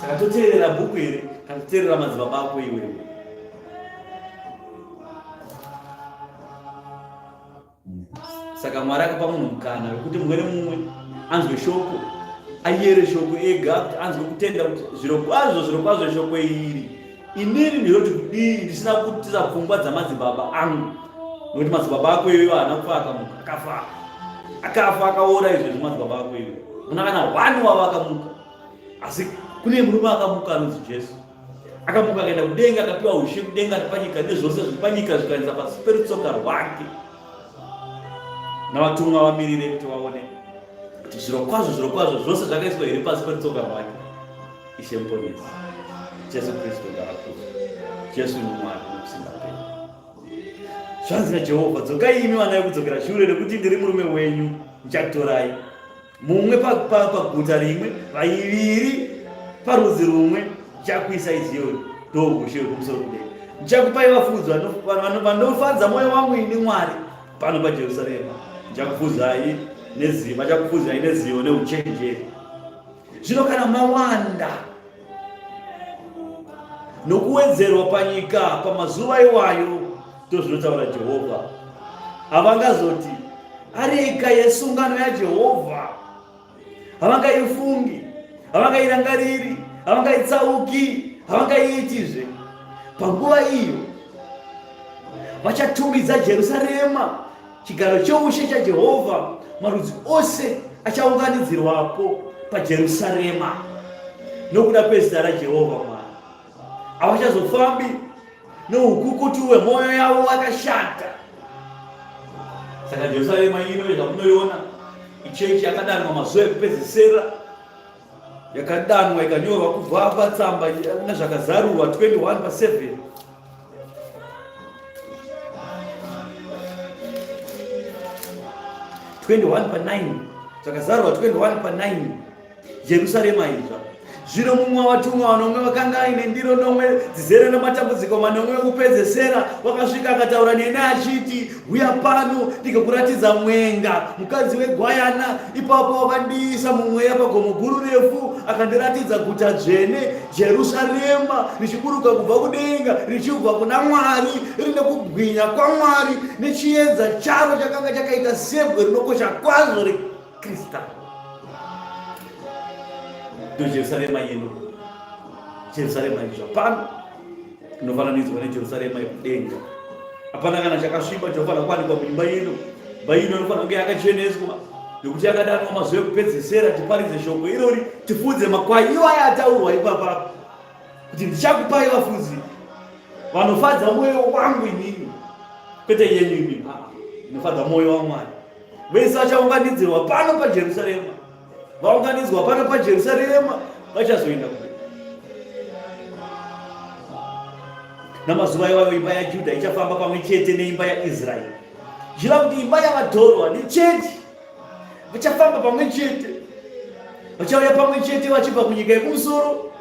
Saka toteerera bhuku here kana toteerera madzibaba ako iwewe? Saka Mwari akapa munhu mukana wekuti mumwe nemumwe anzwe shoko, ayere shoko ega, kuti anzwe kutenda kuti zvirokwazvo, zvirokwazvo shoko iri inini ndinoti kudii ndisina kutiza pfungwa dzamadzibaba angu, nokuti madzibaba ako iyoyo haana kufa akamuka, akafa akafa akaora izvezvi madzibaba ako iyoyo kuna kana one wavo akamuka, asi kune murume akamuka anonzi Jesu. Akamuka akaenda kudenga, akapiwa ushe kudenga nepanyika nezvose zviri panyika zvikaendesa pasi perutsoka rwake. Navatumwa vamirire kuti vaone kuti zvirokwazvo zvirokwazvo zvose zvakaiswa here pasi perutsoka rwake. Ishe Muponesi Jesu Kristu ngaakudzwe. Jesu Mwari nokusingaperi. Zvanzi naJehovha, dzokai imi vana vekudzokera shure, nekuti ndiri murume wenyu, ndichakutorai. Mumwe paguta rimwe, vaiviri parudzi rumwe, ndichakuisai Ziyoni, ndoushe hwekumusoro kudenga. Ndichakupai vafudzi vanofadza mwoyo wangu ini Mwari pano paJerusarema. Ndichakufudzai nezivo, vachakufudzai nezivo neuchenjeri. Zvino kana mawanda nokuwedzerwa panyika pamazuva iwayo, ndozvinotaura Jehovha, havangazoti areka yesungano yaJehovha, havangaifungi, havangairangariri, havangaitsauki, havangaiitizve. Panguva iyo vachatumidza Jerusarema chigaro choushe chaJehovha, marudzi ose achaunganidzirwapo paJerusarema nokuda kwezita raJehovha Mwari. Havachazofambi noukukutu hwemwoyo yavo wakashata. Saka Jerusarema ino zvamunoiona ichechi yakadanwa mazuva ekupedzisira, yakadanwa ikanyorwa kubva patsamba nezvakazarurwa 21 pa 7. Pa 9 zvakazarurwa 21 pa 9 Jerusarema idzva. Zvino mumwe wavatumwa vanomwe vakanga aine ndiro nomwe dzizere namatambudziko manomwe ekupedzesera wakasvika akataura neni achiti, Huya pano ndikakuratidza mwenga, mukadzi wegwayana. Ipapo wakandiisa mumweya pagomo guru refu, akandiratidza guta dzvene, Jerusarema, richiburuka kubva kudenga richibva kuna Mwari, rine kubwinya kwaMwari, nechiedza charo chakanga chakaita sebwe rinokosha kwazvo rekristaro. Ndojerusarema ino, Jerusarema idzva pano inofananidzwa neJerusarema yekudenga. Hapana kana chakasviba chinofanira kuwanikwa muimba ino. Imba ino inofanira kunge yakacheneswa nekuti yakadanwa mazuva ekupedzesera tiparidze shoko irori, tifudze makwai iwaya ataurwa ipapa kuti ndichakupai vafudzi vanofadza mwoyo wangu inini, kwete yenyu imimi, inofadza mwoyo waMwari. Vese vachaunganidzirwa pano paJerusarema, vaunganidzwa pano paJerusarema vachazoenda kudenga. Namazuva iwayo imba yaJudha ichafamba pamwe chete neimba yaIsraeri. Zvichireva kuti imba yavatorwa nechechi vachafamba pamwe chete, vachauya pamwe chete vachibva kunyika yekumusoro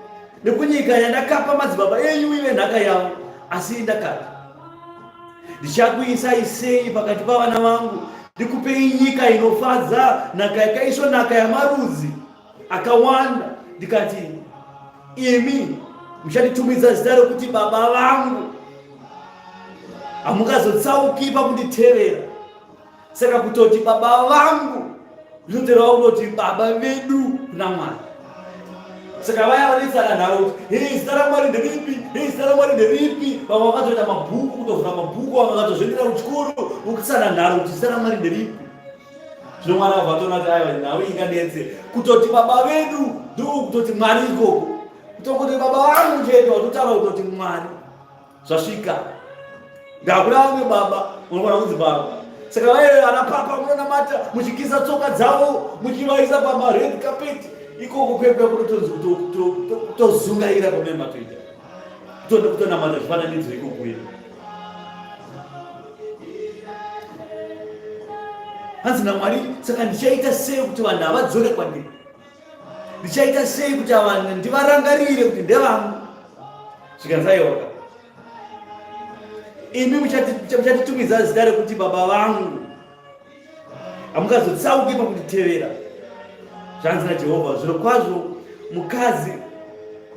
nekunyika yandakapa madzibaba enyu ive nhaka yavo. Asi ndakati, ndichakuisai sei pakati pavana vangu, ndikupei nyika inofadza, nhaka yakaisvonaka yamarudzi akawanda. Ndikati, imi muchanditumidza zita rokuti baba vangu, hamungazotsauki pakunditevera. Saka kutoti baba vangu zvinotorewa kutoti baba vedu kuna Mwari. Saka vaya vanoitsana nharo kuti hei zita raMwari nderipi, hei zita raMwari nderipi, vamwe vakatoita mabhuku, kutovhura mabhuku, vamwe vakatozviendera kuchikoro vokutsana nharo kuti zita raMwari nderipi. Zvino mwana wabva atoona kuti aiwa nhau inganetse kutoti baba vedu ndokutoti Mwari ikoko, kutongoti baba vangu chete watotaura kutoti Mwari. Zvasvika ndakuna vamwe baba unogona kunzi baba. Saka vaye ana papa munonamata muchikisa tsoka dzavo muchivaisa pamared carpet ikoko kwekwe kunotonzi kutozungaira kwamene matoita kutonamata zvifananidzo ikokuye. Hanzi naMwari, saka ndichaita sei kuti vanhu havadzoke kwandiri? Ndichaita sei kuti vanhu ndivarangarire kuti ndevangu? Zvikanzi aiwaka, imi muchatitumidza zita rekuti baba vangu, hamungazotsauki pakunditevera. Zvanzi naJehovha, zvirokwazvo mukadzi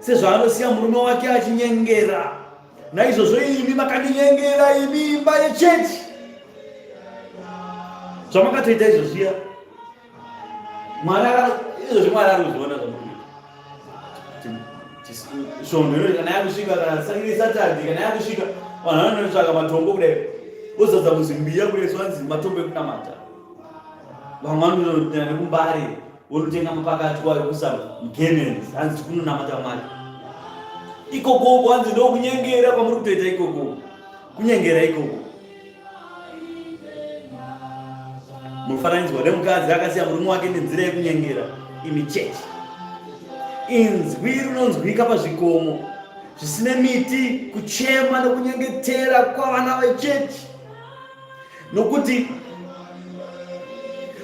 sezvaanosiya murume wake achinyengera, naizvozvo imi makandinyengera, imi imba yechechi. Zvamakatoita izvo zviya, Mwari izvozvi Mwari ari kuzviona zvamuri svondo ino kana yakusvika kana iri Saturday kana yakusvika vanhu vanonotsvaka matombo kudai vozadza muzimbiya kudai zvanzi matombo ekunamata. Vamwe vanotoenda nekumbare vonotenga mapakatwa ekusa mugemenzi, hanzi tikunonamata Mwari ikoko uko, hanzi ndokunyengera kwamuri kutoita ikoko, kunyengera ikoko. Mufananidzwa nemukadzi akasiya murume wake nenzira yekunyengera. Imi chechi, inzwi rinonzwika pazvikomo zvisine miti, kuchema nokunyengetera kwavana vechechi, nokuti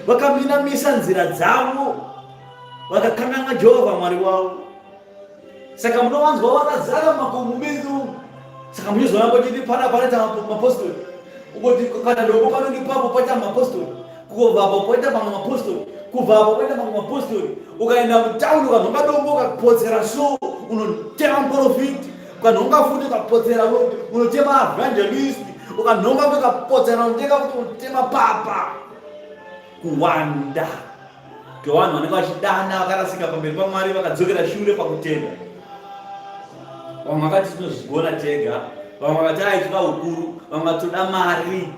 vakaminamisa nzira dzavo vakakanganwa Jehovha Mwari wavo. Saka munowanzwa vakazara mumakomo medu. Saka muchizoona kuti pana panoita mapostori, ungoti kana dombo pano ndipapo paita mapostori, kubva apo poita mamwe mapostori, kubva apo poita mamwe mapostori. Ukaenda mutauni ukanhonga dombo ukapotsera so unotema muprofiti, ukanhonga futi ukapotsera unotema evangelist, ukanhonga futi ukapotsera unoteka futi unotema papa. Kuwanda kwevanhu vanenge vachidana vakarasika pamberi paMwari, vakadzokera shure pakutenda. Vamwe vakati tinozvigona tega, vamwe vakati ai toda ukuru, vamwe vakati toda mari,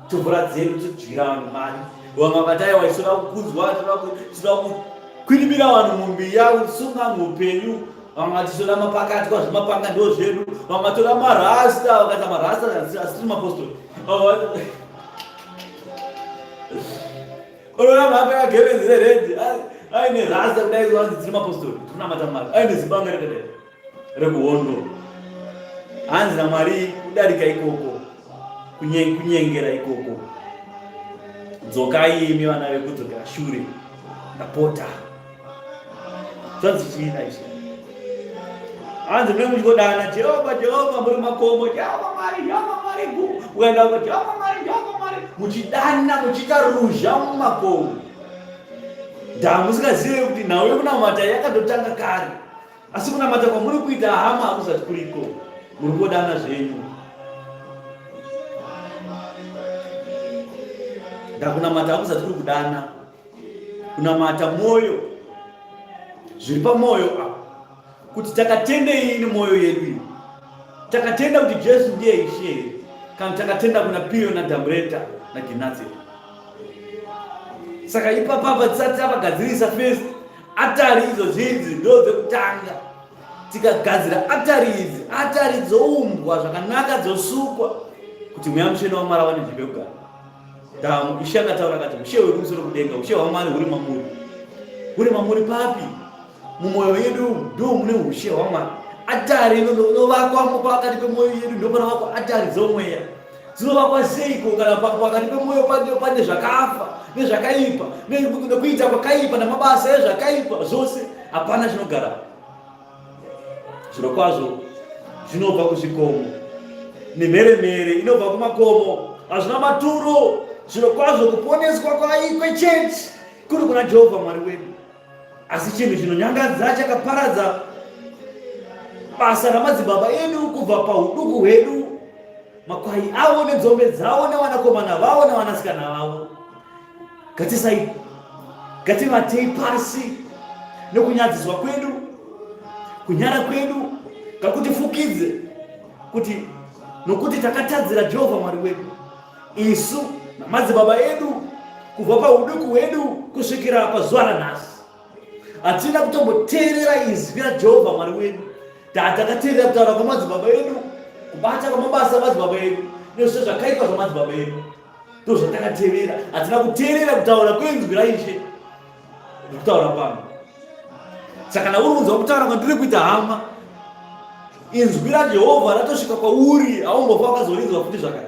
tovhura dzedu todyira vanhu mari, vamwe vakati aiwa toda kukudzwa, toda kukwidibira vanhu mumbiya, kusunga muupenyu, vamwe vakati toda mapakatwa, zvemapanga ndo zvedu, vamwe vakati toda marasta, vakaita marasta asi tiri mapostori. Unoona mhaka yagebenzi rered aine rasta kudai vanzi tiri mapostori tinamata Mwari, aine zibanga rekadai rekuhondo, hanzi naMwari kudarika ikoko, kunyengera ikoko. Dzokai imi vana vekudzokera shure, ndapota. Zvanzi chii naIshe? Hanzi mune muchikodana Jehovha, Jehovha muri makomo, Jehovha Mwari, Jehovha Mwari gu. Ukaenda uko Jehovha Mwari, Jehovha Mwari, muchidana muchiita ruzha mumakomo. Ndamusingazive kuti nhau yekunamata yakatotanga kare. Asi kunamata kwamuri kuita hama hakusati kuriko. Muri kungodana zvenyu. Ndakunamata hakusati kuri kudana. Kunamata mwoyo, zviri pamwoyo apa, kuti takatendei nemwoyo yedu iyi. Takatenda kuti Jesu ndiye Ishe here, kana takatenda kuna Piyo naDhamureta naGinatse? Saka ipapa tisati tavagadzirisa first atari idzo zvidzi ndo dzekutanga. Tikagadzira atari idzi, atari dzoumbwa zvakanaka, dzosukwa kuti Mweya Mutsvene waMwari awane nzvimbo yekugara. Damu, Ishe akataura akati, ushe hwekumusoro kudenga, ushe hwaMwari huri mamuri. Huri mamuri papi? Mumwoyo yedu ndo mune ushe hwaMwari. Atari inovakwa pakati pemwoyo yedu, ndopanovakwa atari dzomweya. Dzinovakwa seiko kana pakati pemwoyo pane zvakafa nezvakaipa nekuita kwakaipa namabasa ezvakaipa zvose, hapana chinogara. Zvirokwazvo zvinobva kuzvikomo nemheremhere inobva kumakomo, hazvina maturo. Zvirokwazvo kuponeswa kwechechi kuri kuna Jehovha Mwari wedu. Asi chinhu chinonyangadza chakaparadza basa ramadzibaba edu kubva pauduku hwedu, makwai avo nenzombe dzavo nevanakomana vavo nevanasikana vavo. Ngatisai, ngativatei pasi nokunyadziswa kwedu, kunyara kwedu ngakutifukidze, kuti nokuti takatadzira Jehovha Mwari wedu, isu namadzibaba edu kubva pauduku hwedu kusvikira pazuva ranhasi. Hatina kutomboteerera izwi raJehovha Mwari wedu. Takateerera kutaura kwamadzibaba edu, kubata kwamabasa amadzibaba edu, nezvose zvakaipa zvamadzibaba edu. Ndozvatakatevera. Hatina kuteerera kutaura kwenzwi raIshe ndikutaura pano. Saka kana uri kunzwa kutaura kwandiri kuita hama, inzwi raJehovha ratosvika kwauri, haumbofa wakazorinzwa futi zvakare.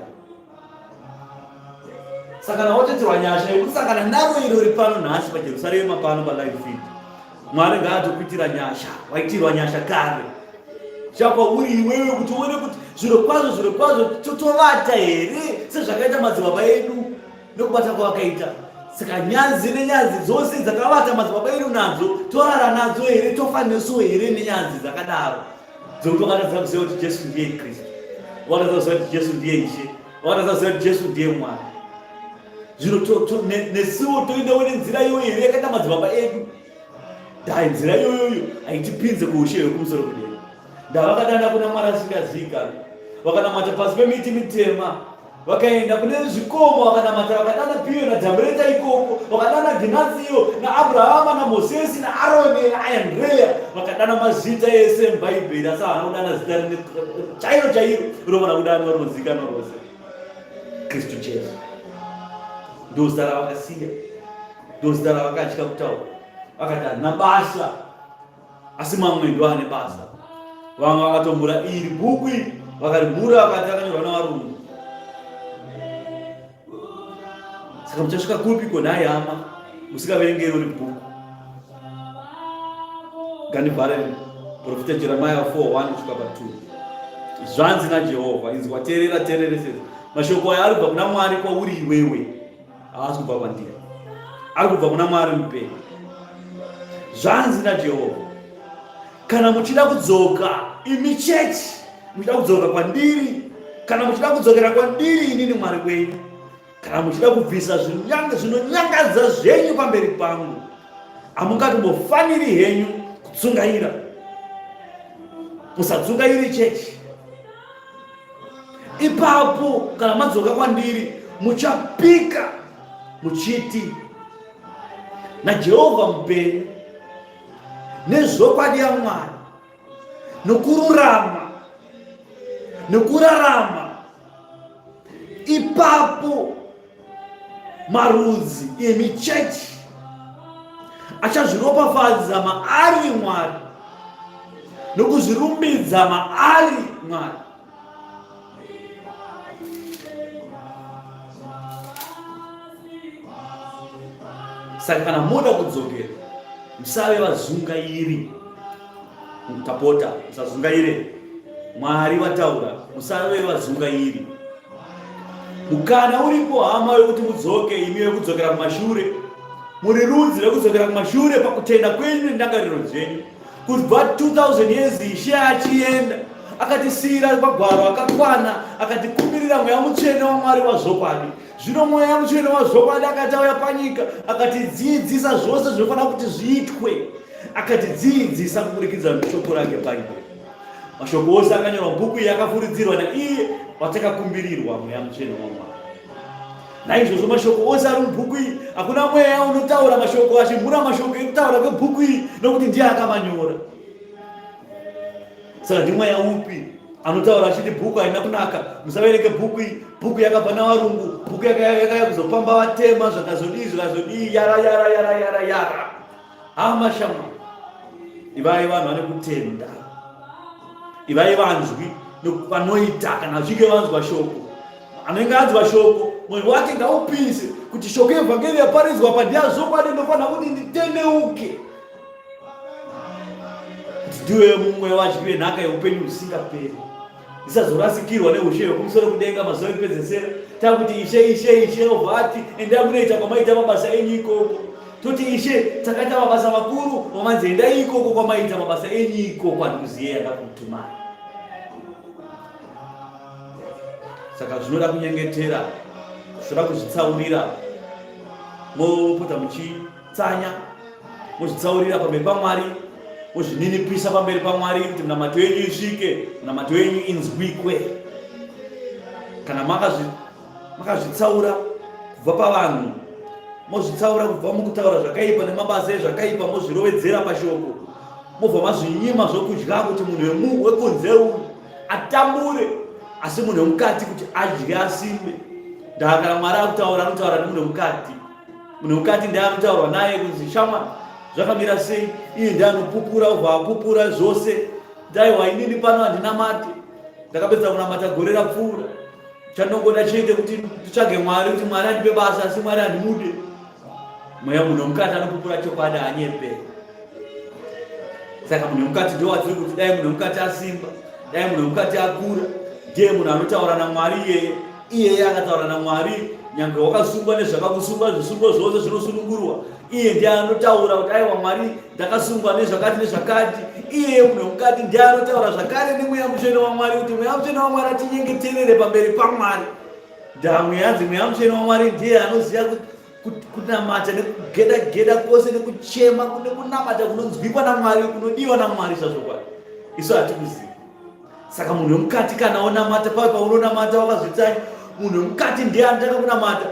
Saka kana watoitirwa nyasha yekusangana naro iro riri pano nhasi paJerusarema pano palive feed, Mwari ngaatokuitira nyasha, waitirwa nyasha kare chakwauri iwewe kuti uone kuti zviro kwazvo zviro kwazvo totovata here sezvakaita madzibaba edu nokubata kwavakaita. Saka nyanzi nenyanzi dzose dzakavata madzibaba edu nadzo torara nadzo here, tofa nesu here nenyanzi dzakadaro dzekuti wakatadza kuziva kuti Jesu ndiye Kristu, wakatadza kuziva kuti Jesu ndiye Ishe, wakatadza kuziva kuti Jesu ndiye Mwari. Zvino nesuwo toendawo nenzira iyoyo here yakaita madzibaba edu? Dai nzira iyoyoyo haitipinze kuushe hwekumusoro kudenga. Ndavakadana kuna Mwari asingazivikanwi, vakanamata pasi pemiti mitema, vakaenda kune zvikomo vakanamata, vakadana Piyo naJambreta ikoko, vakadana Ginasiyo naAbrahama naMosesi naAroni naAndreya, vakadana mazita ese muBhaibheri, asi havana kudana zita rine chairo chairo rinofanira kudanwa rinozivikanwa rose, Kristu Jesu. Ndozita ravakasiya, ndozita ravakatya kutaura, vakati harina basa. Asi mamwe ndo ane basa. Vamwe vakatombura iri bhuku iri vakarimhura vakati rakanyorwa navarungu. Saka muchasvika kupi ko nhai hama musikaverenge irori bhuku? Ngandivhare profita Jeremiah 4:1 kusvika pa 2. Zvanzi naJehovha, inzwa teerera teereresesa. Mashoko aya ari kubva kuna Mwari kwauri iwewe. Haasi kubva kwandiri, ari kubva kuna Mwari mupenyu. Zvanzi naJehovha, kana muchida kudzoka imi chechi, muchida kudzoka kwandiri, kana muchida kudzokera kwandiri inini Mwari wenyu, kana muchida kubvisa zvinonyangadza zvenyu pamberi pangu, hamungatombofaniri henyu kutsungaira. Musadzungaire chechi. Ipapo kana madzoka kwandiri muchapika muchiti, naJehovha mupenyu, nezvokwadi yaMwari, nokururama, nokurarama. Ipapo marudzi emichechi achazviropafadza maari Mwari nokuzvirumbidza maari Mwari. Saka kana moda kudzokera, musave vazungairi. Tapota, musazungaire. Mwari vataura, musave vazungairi. Mukana uripo hama wekuti mudzoke, imi vekudzokera kumashure. Muri rudzi rwekudzokera kumashure pakutenda kwenyu nendangariro dzenyu. Kubva 2000 years Ishe achienda, akatisiyira magwaro akakwana, akatikumbirira Mweya Mutsvene waMwari wazvokwadi. Zvino Mweya Mutsvene wazvokwadi akati auya panyika, akatidzidzisa zvose zvinofanira kuti zviitwe, akatidzidzisa kuburikidza neshoko rake Bhaibheri. Mashoko ose akanyorwa mubhuku iyi akafuridzirwa naiye watakakumbirirwa Mweya Mutsvene waMwari. Naizvozvo mashoko ose ari mubhuku iyi, hakuna mweya unotaura mashoko achimhura mashoko ekutaura kwebhuku iyi, nokuti ndiye akamanyora. Saka ndimweya upi anotaura achiti bhuku haina kunaka, musaverenge bhuku iyi, bhuku yakabva navarungu, bhuku yakaya kuzopamba vatema, zvakazodii zvikazodii, yara yara yara yara yara. Hama shamwari, ivai vanhu vane kutenda. Ivai vanzwi vanoita kana vachinge vanzwa shoko. Anenge anzwa shoko, mwoyo wake ngaupise kuti shoko yevhangeri yaparidzwa apa ndeyazvokwadi, ndofanira kuti nditendeuke kuti ndiwe mumwe wadyi venhaka yeupenyu husingaperi, ndisazorasikirwa neushe hwekumusoro kudenga mazuva ekupedzesera. Takuti Ishe, Ishe, Ishe, obva ati endai munoita kwamaita mabasa enyu ikoko. Toti Ishe, takaita mabasa makuru, vamanzi endai ikoko kwamaita mabasa enyu ikoko, handikuziye yakakutumai. Saka zvinoda kunyengetera, zvinoda kuzvitsaurira, mopota muchitsanya, mozvitsaurira pamberi paMwari, mozvininipisa pamberi paMwari kuti munamato yenyu isvike, munamato yenyu inzwikwe. Kana makazvitsaura kubva pavanhu, mozvitsaura kubva mukutaura zvakaipa nemabasa ezvakaipa, mozvirovedzera pashoko, mobva mazvinyima zvokudya kuti munhu wekunze uyu atambure, asi munhu wemukati kuti adye asimbe. Ndaa kana Mwari akutaura, anotaura nemunhu wemukati. Munhu wemukati ndiye anotaurwa naye kunzi shamwa zvakamira sei, iye ndiye anopupura, obva apupura zvose. Ndaiwa inini pano handinamati, ndakapedza kunamata gore rapfuura, chandongoda chete kuti nditsvage Mwari kuti Mwari andipe basa, asi Mwari handimude. Mweya munhu wemukati anopupura chokwadi, haanyepe. Saka munhu wemukati ndo watiri kuti dai munhu wemukati asimba, dai munhu wemukati akura, ndiye munhu anotaura naMwari iyeye. Iyeye akataura naMwari, nyange wakasungwa nezvakakusungwa, zvisungo zvose zvinosunungurwa. Iye ndiye anotaura kuti aiwa Mwari, ndakasungwa nezvakati nezvakati. Iyeye munhu wemukati ndiye anotaura zvakare neMweya Mutsvene waMwari kuti Mweya Mutsvene waMwari atinyengeterere pamberi paMwari. Ndamwe hanzi Mweya Mutsvene waMwari ndiye anoziva kunamata nekugeda geda kwose nekuchema nekunamata kunonzwikwa naMwari, kunodiwa naMwari zvazvokwadi. Isu hatikuzivi. Saka munhu wemukati kana onamata, pave paunonamata wakazvitsanya, munhu wemukati ndiye anotanga kunamata.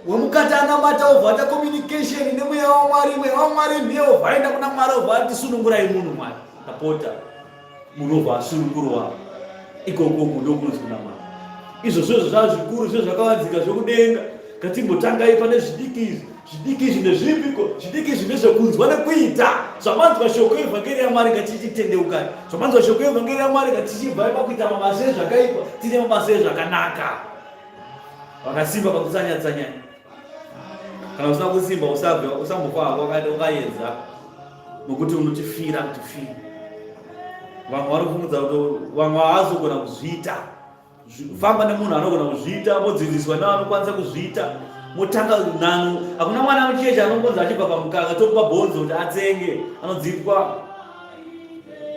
Wemukati anamata obva aita communication nemweya waMwari. Mweya waMwari ndiye obva aenda kuna Mwari, obva ati sunungurai munhu Mwari, ndapota. Munhu obva asunungurwa ikoko, uku ndokunonzi kunamata. Izvo zvozvo zvava zvikuru, zvo zvakavanzika zvokudenga. Ngatimbotangai pane zvidiki izvi. Zvidiki izvi ndezvipiko? Zvidiki izvi ndezvekunzwa nekuita. Zvamanzwa shoko yevhangeri yaMwari, ngatichitendeukai. Zvamanzwa shoko yevhangeri yaMwari, ngatichibvai pakuita mabasa ezvakaipa, tiite mabasa ezvakanaka. Vakasimba pakutsanya tsanyai. Kana usina kusimba usabve, usambofa hako wakaedza, nokuti unotifira kuti fira. Vamwe vanofungudza kuti vamwe havazogona kuzviita. Famba nemunhu anogona kuzviita, modzidziswa nevanokwanisa kuzviita, motanga nano. Hakuna mwana mucheche anongonzi achibva pamukaka tomupa bhonzo kuti atsenge, anodzipwa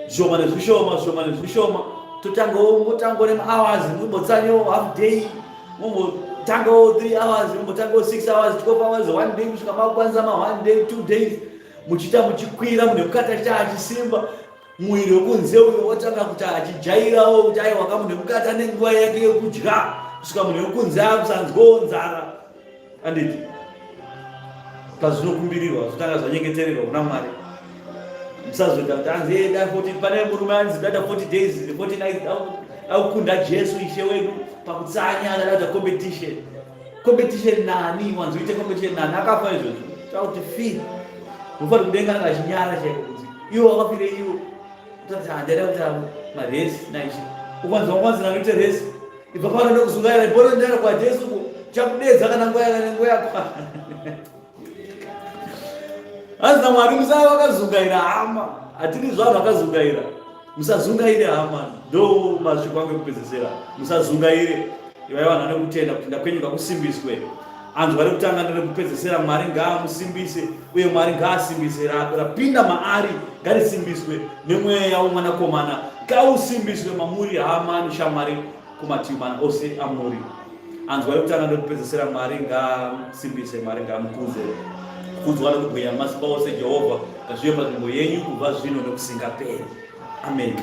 zvishoma nezvishoma, zvishoma nezvishoma. Totangawo, motangawo nemahours, mumbotsanyawo half day, mumbotangawo 3 hours, mumbotangawo 6 hours, 12 hours, 1 day, kusvika makukwanisa ma 1 day, 2 days, muchiita muchikwira, munhu wemukati achiita achisimba. Muviri wekunze uyo wotanga kuti achijairawo kuti aiwa ka munhu wemukati ane nguva yake yekudya, kusvika munhu wekunze akusanzwawo nzara. Anditi pazvinokumbirirwa zvotanga zvanyengetererwa kuna Mwari. Musazoita kuti anzi hey, da 40, pane murume anzi dada 40 days 40 nights akukunda Jesu Ishe wedu pakutsanya, akada kuita competition. Competition nani? Wanzi uite competition nani? Akafa izvozvo takuti fi unofanira kudenga anga achinyara chaiko kuti iwo wakafire iwo utati handaida kuita maresi naishe ukwanzi wakwanzi nanoite resi ibva pano ndokusungaira bora ndaenda kwaJesu ko chakudedza kana nguva yaka nenguva yakwana. Hanzi naMwari musava vakazungaira hama, hatidi zvanhu vakazungaira. Musazungaire hama, ndo masviko angu ekupedzesera. Musazungaire, ivai vanhu vane kutenda, kutenda kwenyu ngakusimbiswe. Anzwa rekutanga nerekupedzesera, Mwari ngaamusimbise uye Mwari ngaasimbise rapinda maari, ngarisimbiswe nemweya womwanakomana, ngausimbiswe mamuri hama neshamwari kumativi mana ose amuri. Anzwa rekutanga nekupedzesera, Mwari ngaasimbise, Mwari ngaamukuze. Kukudzwa nekubwinya masimba ose Jehovha ngazvive panzvimbo yenyu kubva zvino nekusingaperi. Amen.